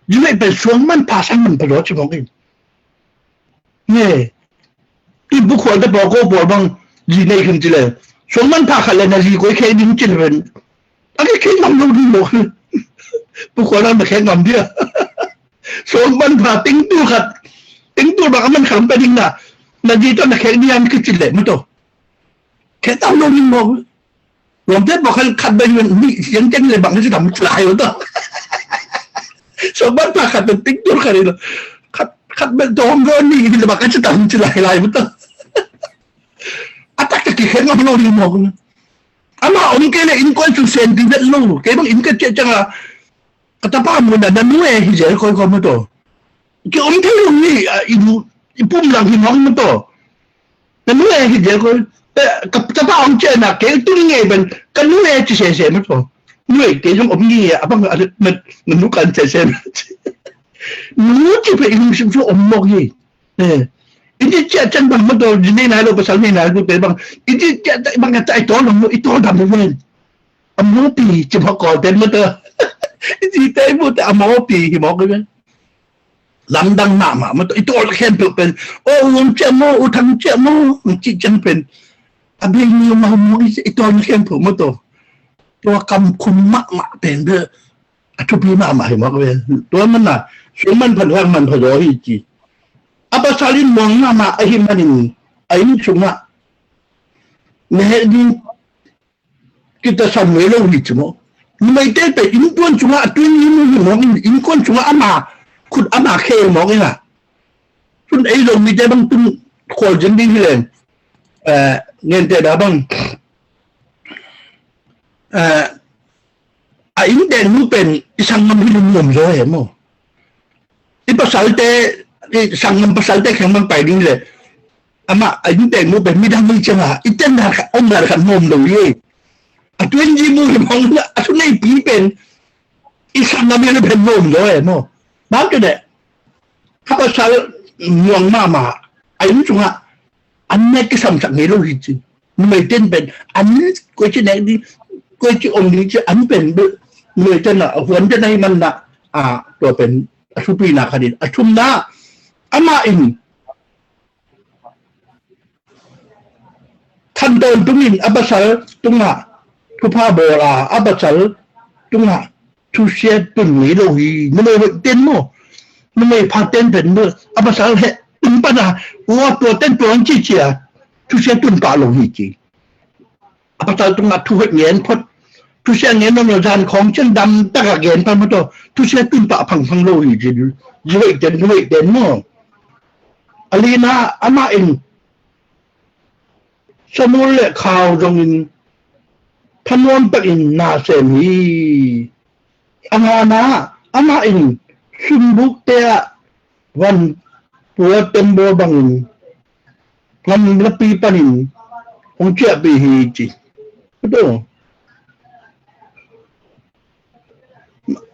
Zi hoih pen suang manpha sang manpha zaw ci mawk in. Nge, i bukhual te pawl ko pawl bang zi nei khin ci le, suang man pha khat le na zi koi khek ding ci le pen a ke khek ngam lo ding maw. Bukhual na khek ngam dia. Suang man pha ting tul khat, ting tul bang a man khat om pe ding na, na zi tawh na khek ding an kici le maw tawh. Khek ngam lo ding maw. Lawmte pawl khat khat bel nih ciangciang le bang ci tam ci lai uh tawh. Suang bang pha khat bel ting tul khat hi lo. Khat khat bel tawm bel nih hi le bang ci tam ci lai lai uh tawh. A taktak kikhel ngam lo ding mawk. Amah om kei le innkuan sung sen ding vet lo. Kei bang inn ka ciah ciang a ka tapa mun ah na nu e hi zel koi koi maw tawh. Ki om thei lo ni, a, i nu, i pum lang hi mawk maw tawh. Na nu e hi zel koi. Eh, ka tapa hong ciah na kei tung ngei pen ka nu e ci sese maw tawh. Nu e kei zong om ngei a bang a na, na nu kan sese. Nu ci pen i lungsim sung om mawk hi. Eh, i ci ciah ciang bang maw tawh, zi nei nai lo pasal nei nai lo te bang i ci ciah ciang bang ka ca i tawl dam lo, i tawl dam lo ven. A mawpi ci mawk kawl ten maw tawh. I ci te i mu te a mawpi hi mawk hi ven. Lamdang mahmah maw tawh, i tawl khempeuh pen, aw, u Ong ciah maw, u Thang ciah maw, ci ciang pen a bei ni maw maw, i tawl khempeuh maw tawh. Tua kam khum mahmah pen bel a thupi mahmah hi mawk ve. Tua man na, sung man pha, hang man pha zaw hi ci. A pasal in muang mahmah ahih manin a inn sungah na heh ding kitasam ngei lo hi ci maw. Numeite pen innkuan sungah a tuin hi mu hi mawk in, innkuan sungah ama khut ama khel mawk in a. Tun ei Zomite bang tun khual zin ding hi leng, eh, ngente da bang, eh, a innteknu pen i sanggam hi lungnuam zaw e maw. I pasalte, i sanggam pasalte kheng bang pai ding le, amah a innteknu pen midang hi ciang a i ten dan khat om dan khat nuam lo hi. A tuin zi mu hi mawk a, a thu neipi pen i sanggam hi le pen nuam zaw e maw. Bang ci le, a pasal nuang mahmah a inn sungah an nek kisamsak ngei lo hi ci. Numeite in pen an koici nek ding, koici om ding ci an pen bel numeite na a huante na hi man na, a, tua pen a thupina khat in. A thumna, amah in khan tawntungin a pasal tungah thupha bawl a, a pasal tungah thusia tun ngei lo hi. Numei hoih ten maw, numei pha ten pen maw, a pasal heh tung pan a, ua tua ten tua ang ci ci a thusia tun pah lo hi ci. A pasal tungah thu hoih ngen phot, thusia ngen nuam lo, zan khawng ciang dam tak a gen pan maw tawh, thusia tun pah phangphang lo hi ci. Zi hoih ten, nu hoih ten maw. A lina, amah in samul le khau zongin thanuam takin na sem hi. A ngana, amah in sumbukte ah van pua tembaw bangin gamlapi panin hong ciahpih hi ci. Aw,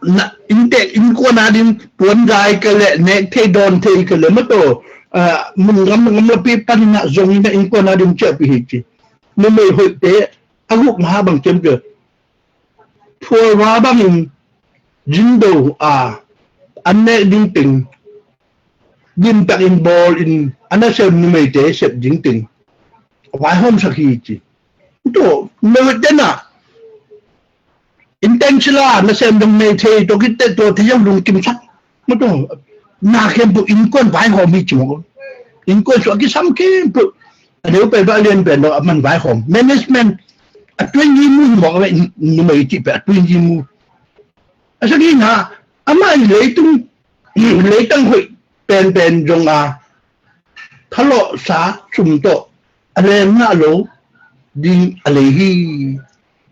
na, inntek innkuan a ding puanzai ka le, nek thei dawn thei ka le maw tawh, ah, mun gam, gamlapi panin ah zongin ah innkuan a ding ciahpih hi ci. Numei hoihte a gukna bang ciam kei, phualva bangin zindo a an nek ding teng limtakin bawlin a nasem numeite sep ding teng a vaihawmsak hi ci. Tua numei hoih ten ah, inntek sila nasem dong nei thei, tua kitte tua thei zong lungkimsak. Maw tua, na khempeuh innkuan vaihawm hi ci maw. Innkuan sung a kisam khempeuh a neu pen bel a lian pen dong a man vaihawm. Management a tuin hi mu hi mawk a, numei cih pen a tuin hi mu. A sagihna, amah in leitung, leitang hoih penpen zong a thalawhsa sum tawh a leng ngah lo ding a lei hi.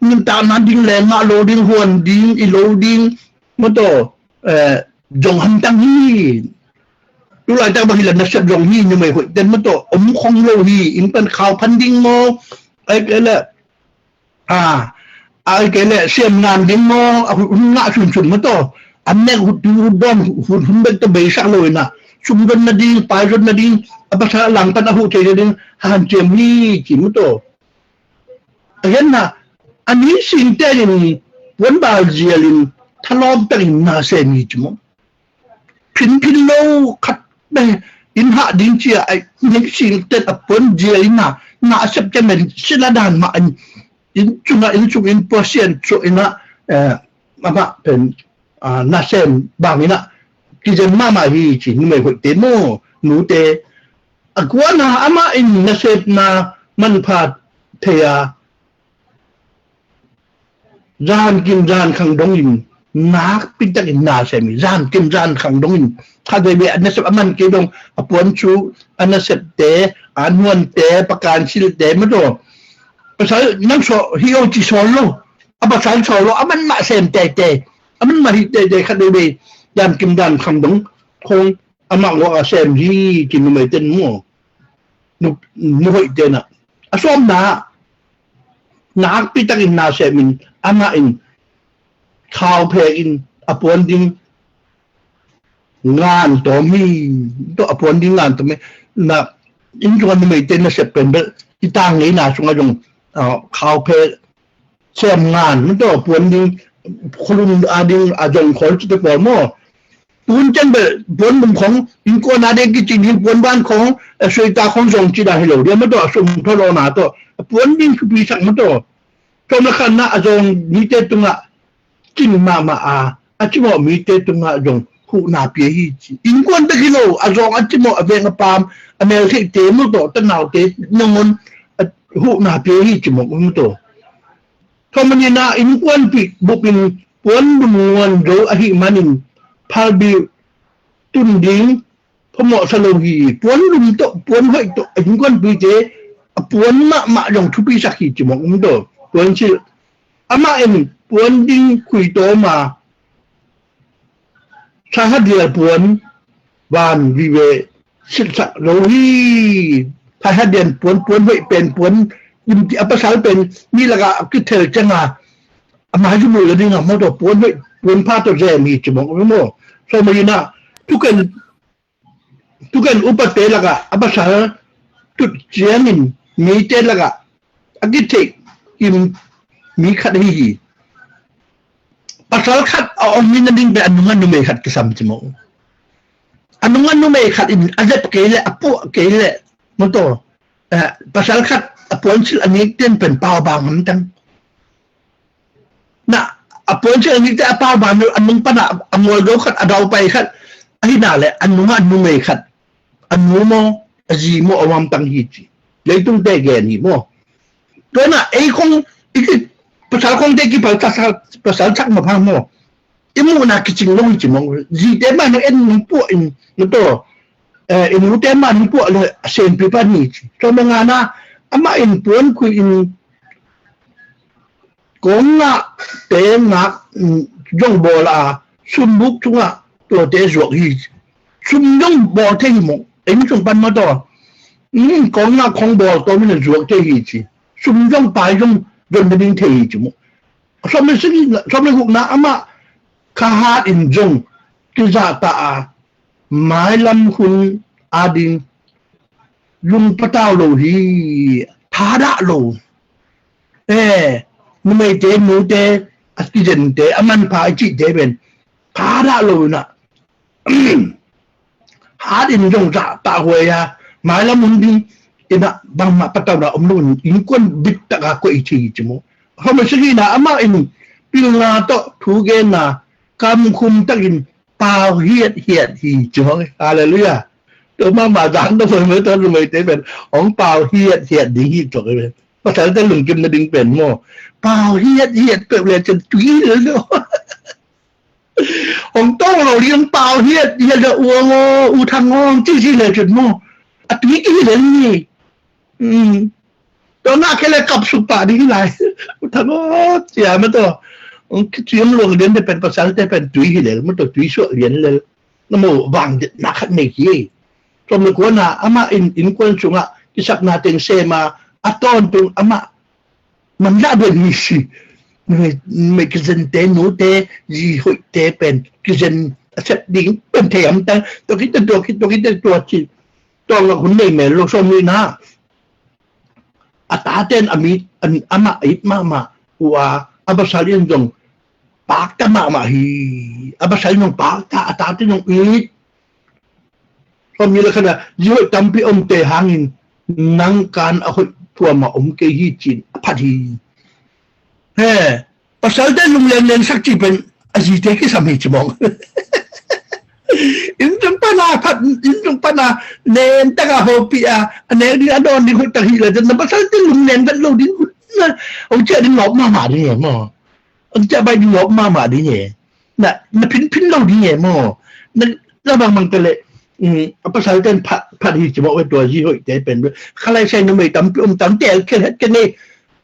Nuntakna ding leng ngah lo ding, huan ding, i lo ding, maw tawh, eh, zong hamtang hi. Tulaitak bang hi le nasep zong hi, numei hoih ten maw tawh om khong lo hi. Inn pan khau phan ding maw, ai kei le, a, ai kei le siam ngan ding maw, a hun ngah sunsun maw tawh. An nek hun, hun dawn hun, hun bek tawh beisak lo in ah, sum zon nading, pai zon nading, a pasal a langpan a huh thei nading hanciam hi ci maw tawh. A hian na, a ni singte in puanbal zialin thalawm takin na sem hi ci maw. Phinphin lo khat bek inn hah ding cia a ning sing ten a puan zial inn ah na a sep ten men sila dan mah in, inn cungah inn sung in puasian suah inn ah, eh, amah pen, ah, nasem bang inn ah kizen mahmah hi ci, numei hoihte maw, nute. A kuana amah in nasepna manpha thei a, zan kim zan khang dongin nakpi takin na sem hi. Zan kim zan khang dongin khat veve a nasep a man kei dong, a puancu, a nasepte, a nuante, pakan silte mataw. Pasal nang sawh hi aw ci sawl lo. A pasal sawl lo, a man mah sem teitei. A man mah hi teitei khat veve. Zan kim zan khang dong khong amah ngawh a sem hi ci numei ten maw. Nu, nu hoih tenah a sawmna nakpi takin na semin amah in khau phek in a puan ding ngan tawm hi. Tawh a puan ding ngan tawm hi. Na inn sungah numei te nasep pen bel i tang ngeina sungah zong, ah, khau phek sem ngan, mataw, puan ding, khualun a ding a zong khawl cite pawl maw. Tun ciang bel puan bum khong, innkuan a ding kicing ding puan ban khong, a suaita khong zong cina hi lo dia, mataw, a sum tholawna tawh a puan ding thupisak, mataw. Sawm le khatna a zong mite tungah cing mahmah a, a cimawh mite tungah zong huhna pia hi ci. Innkuan bek hi lo, a zong a cimawh a veng a paam, a meltheihte mataw, tanaute nangawn a huhna pia hi ci mawk mataw. Thawmnina innkuanpih bupin puan bum nguan zo ahih manin phalbi tun ding phamawh sa lo hi. Puan lum tawh, puan hoih tawh a innkuanpihte a puan mahmah zong thupisak hi ci mawk um tawh. Puan silh amah in puan ding khui tawm a, saihadial puan van vive silhsak lo hi. Saihadial puan, puan hoih pen, puan limti a pasal pen mi lakah a kithel cianga a maizum lo la dinga mawtaw puan hoih, puan pha tawh zem hi ci mawk um maw. Sawmnina thuken, thuken upate lakah a pasal tut ciangin mite lakah a kitheih kim mi khat ahi hi. Pasal khat a om in a ding pen a nunga numei khat kisam ci mawk. A nunga numei khat in a zep kei leh, a puah kei leh, mawtaw, eh, pasal khat a puansilh a nik ten pen pau bang hamtang. Na, a puansilh a nikte a pau bang a nung pana a mual zo khat, a daupai khat ahi na le a nunga numei khat, a nu maw, a zi maw, a om hamtang hi ci. Leitungte gen hi maw. Tuana ei khong i ki, pasal khongte kipal pasal, pasal sak mapha maw. I muhna kicing lo hi ci maw. Zite mah nang en nung puah in, mataw, eh, i nute mah nung puah le a senpi pan hi ci. Sawmngana amah in puan khui in kong ngahte ngak, mm, zong bawl a, sumbuk sungah tuate zuak hi ci. Sum zong bawl thei hi maw. Eng sung pan mataw. Mm, kong ngah khong bawl tawmin a zuak thei hi ci. Sum zong pai zong zon nading thei hi ci maw. Sawm le sagihna, sawm le gukna amah khahat in zong kizahta a, mailam hun ading lungpatau lo hi, thadah lo. Eh, numeite, nute, a kizente, a manpha i cihte pen thadah lo inah hat in zong zahtahuai a, mailam hun ding inah bangmah patauna om lo in innkuan bittaka koih i ci hi ci maw. Sawm le sagihna amah in pilna tawh thugenna kamkhum takin pau hiathiat hi ci maw. Halleluiah. Tua mahmah zang dong maw, tua numeite pen hong pau hiathiat ding hi ci maw. Pasalte lungkim nading pen maw, pau hiathiat peuh le cin tui hi lo. Hong tong lo ding, hong pau hiathiat le, u aw, u thang aw, ci ci le cin maw, a tui kihi le ni. Tua na kei le kap suk pah ding hi lai. U thang aw, cia mataw. Hong kici om lo lian te pen, pasalte pen tui hi le mataw, tui suah lian le. Na maw, vang na khat nei hi. Sawm le kuana amah in innkuan sungah kisapna teng sem a, a tawntung amah manlah bel hi si. Numei kizente, nute, zi hoihte pen kizen a sep ding pen thei hamtang. Tua khit tua khit tua khit tua ci. Tua ngah hun nei mel lo. Sawm le nihna a taten a mit, amah a it mahmah uh a, a pasal in zong pakta mahmah hi. A pasal in zong pakta, a taten zong it. Pamila khana, zi hoih tampi omte hangin nang kan a hoih tuama om kei hi cin a phat hi. He, pasalte lunglen lensak ci pen a zite kisam hi ci mawng. Inn tung pana phat, inn tung pana nen taka hopih a, a nek ding a dawn ding hoih tak hi la, na pasalte lunglen vet lo ding, na, ong ciah ding lawp mahmah ding e maw. Ong ciah bai ding lawp mahmah ding e. Na, na phinphin lo ding e maw. Na, na bangbang tale, um, a pasalte phat, phat hi ci mawk ve tua zi hoihte pen. Khalai sai numei tampi om tang tel khel het ke nei.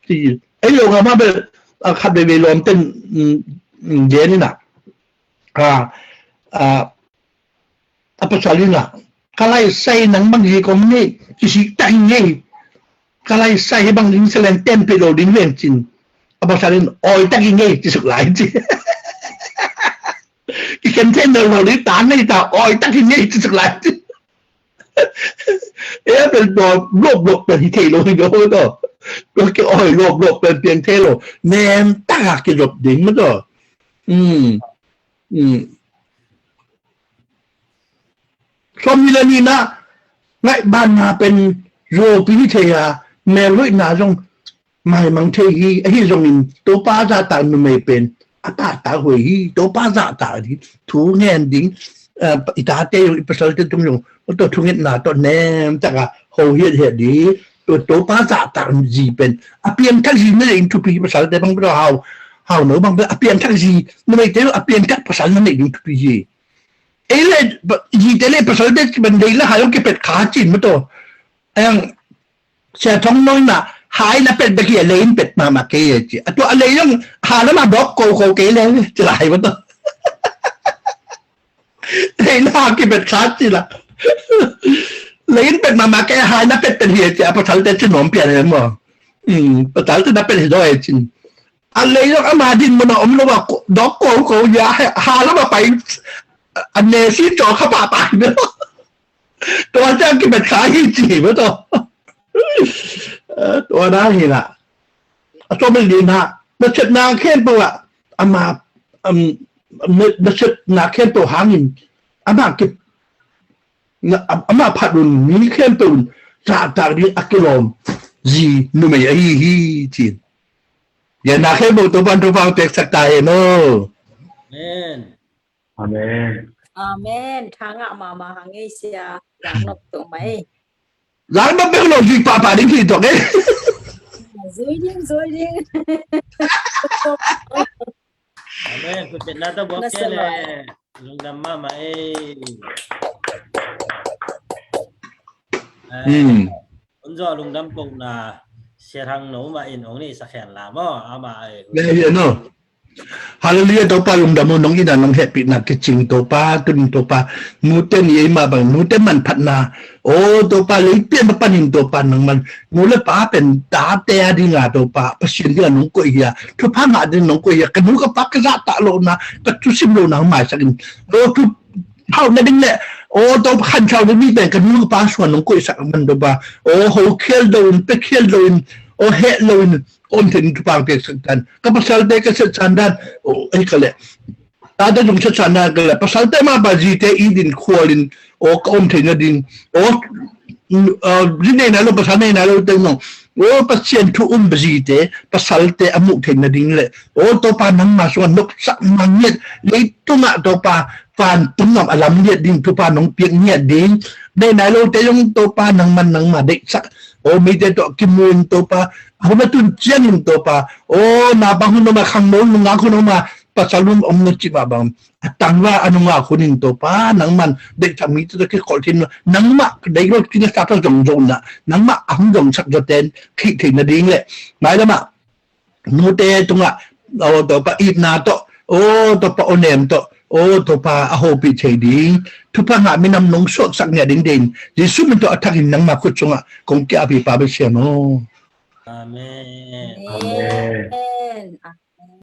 Ci, ei lo nga ma bel, a khat veivei lawmten, um, um, gen ina. A, a, a pasal ina. Khalai sai nang bang zi kong nei, kisik tak hi ngei. Khalai sai hi bang ding salen tempi lo ding ven cin. A pasal in oi tak hi ngei, ci suk lai ci. Kikhen thei lo lo ding ta nei ta, oi tak hi ngei, ci suk lai ci. E a pel dawh lop lop pel hi thei lo hi lo to. Lo ke oi lop lop pel piang thei lo. Nem tak a kizop ding ma to. Um. Um. Sawm ni le nihna ngaihbanna pen zuaupi hi thei a, melhoihna zong maimang thei hi. Ahi zongin Topa zahtak numei pen a pahtak huai hi. Topa zahtak ding, thu ngen ding, eh, i tate zong, i pasalte tung zong, tua thu ngetna tawh nemtaka ho hiathiat ding. Tua Topa zahtak zi pen a piangthak zi na neih ding thupi hi. Pasalte bang pen hau, hau no bang pen a piangthak zi, numeite a piangthak pasal na neih ding thupi hi. Ei le, zite le pasalte ci ban dei le hai ong kipet kha cin ma to. Ayang, sia thong noina, hai na pet bek hi a, lei in pet mahmah kei e ci. A tua a lei zong, ha na ma dawk ko ko kei le, ci lai ma to. Lei na ha kipet kha ci la. Lei in pet mahmah kei, hai na pet pet hi e ci, a pasalte ci nuam pian e maw. Um, pasalte na pet hi daw e cin. A lei zong ama din mun a om lo a, dawk ko ko ya, ha, ha lam a pai, a nesi caw kha pahpah hi lo. Tua ciang kibet kha hi ci hi bek tawh. Eh, tua na hi na. A tua min li na. Na cetna khempeuh ah, ama, um, na, na cetna khempeuh hangin, ama ki, na, ama phat un mi khempeuh un zahtak ding a kilawm zi numei ahi hi ci. Lianna khempeuh Topa'n thupha hong piaksak ta hen aw. Amen. Amen. Amen. Tha ngah mahmah hang ei sia. Lak nop tuk mai. Lak nop bek lo, zui pahpah ding hi tuk ei. Zui ding, zui ding. Amen. Khut beng na tawh buak kei le. Lungdam mahmah ei. Hmm. Hun zawh lungdam kohna Sia Thang No mah in hong neihsak hen la maw, amah ei. Hallelujah, Topa lungdam uh, nong itna nong hehpihna kicing Topa, tun Topa, nute ni ei mah bang, nute manphatna, aw Topa, lei pian panin Topa nangman nu le pa pen tate a dinga Topa, Pasian dinga nong koih hi a, thupha ngah ding nong koih hi a, ka nu ka pa ka zahtak lohna, ka thusim lohna hong maisak in, aw thu hauh na ding le, aw Topa, khankhau na mi pen ka nu ka pa sungah nong koihsak man Topa, aw ho khial lo in, pia khial lo in, aw heh lo in, om thei ding thupha hong piaksak tan. Ka pasalte ka setsan dan, aw ei ka le, tate zong setsan dan ka le, pasalte mah bang zite it in khual in, aw ka om thei nading, aw, aw zi nei nai lo, pasal nei nai lo teng zong, aw Pasian thu um bang zite, pasalte a muh thei nading le, aw Topa nangma sungah nopsak mang ngiat, leitungah Topa vantung gam a lam ngiat ding thupha nong piak ngiat ding, nei nai lote zong Topa nangman nangma deihsak, aw mite tawh kimu in Topa, a hun a tun ciangin Topa, aw naupang hun om a, khangno nungak hun om a, pasal hun om na cih mah bang, a tangval a nungak hun in Topa nangman deihsak mite tawh kikholh thei in, nangmah deih lo cih na sa tawh zong zong na, nangmah a hong zongsak zawte in khih thei nading le, mailam ah nute tungah, aw Topa itna tawh, aw Topa awnem tawh, aw Topa a hopih thei ding, thupha ngah minam nong suaksak ngiat ding deih in, Jesuh min tawh a thakin nangma khut sungah kong ki-ap hi Pa Pasian aw. Amen. Amen.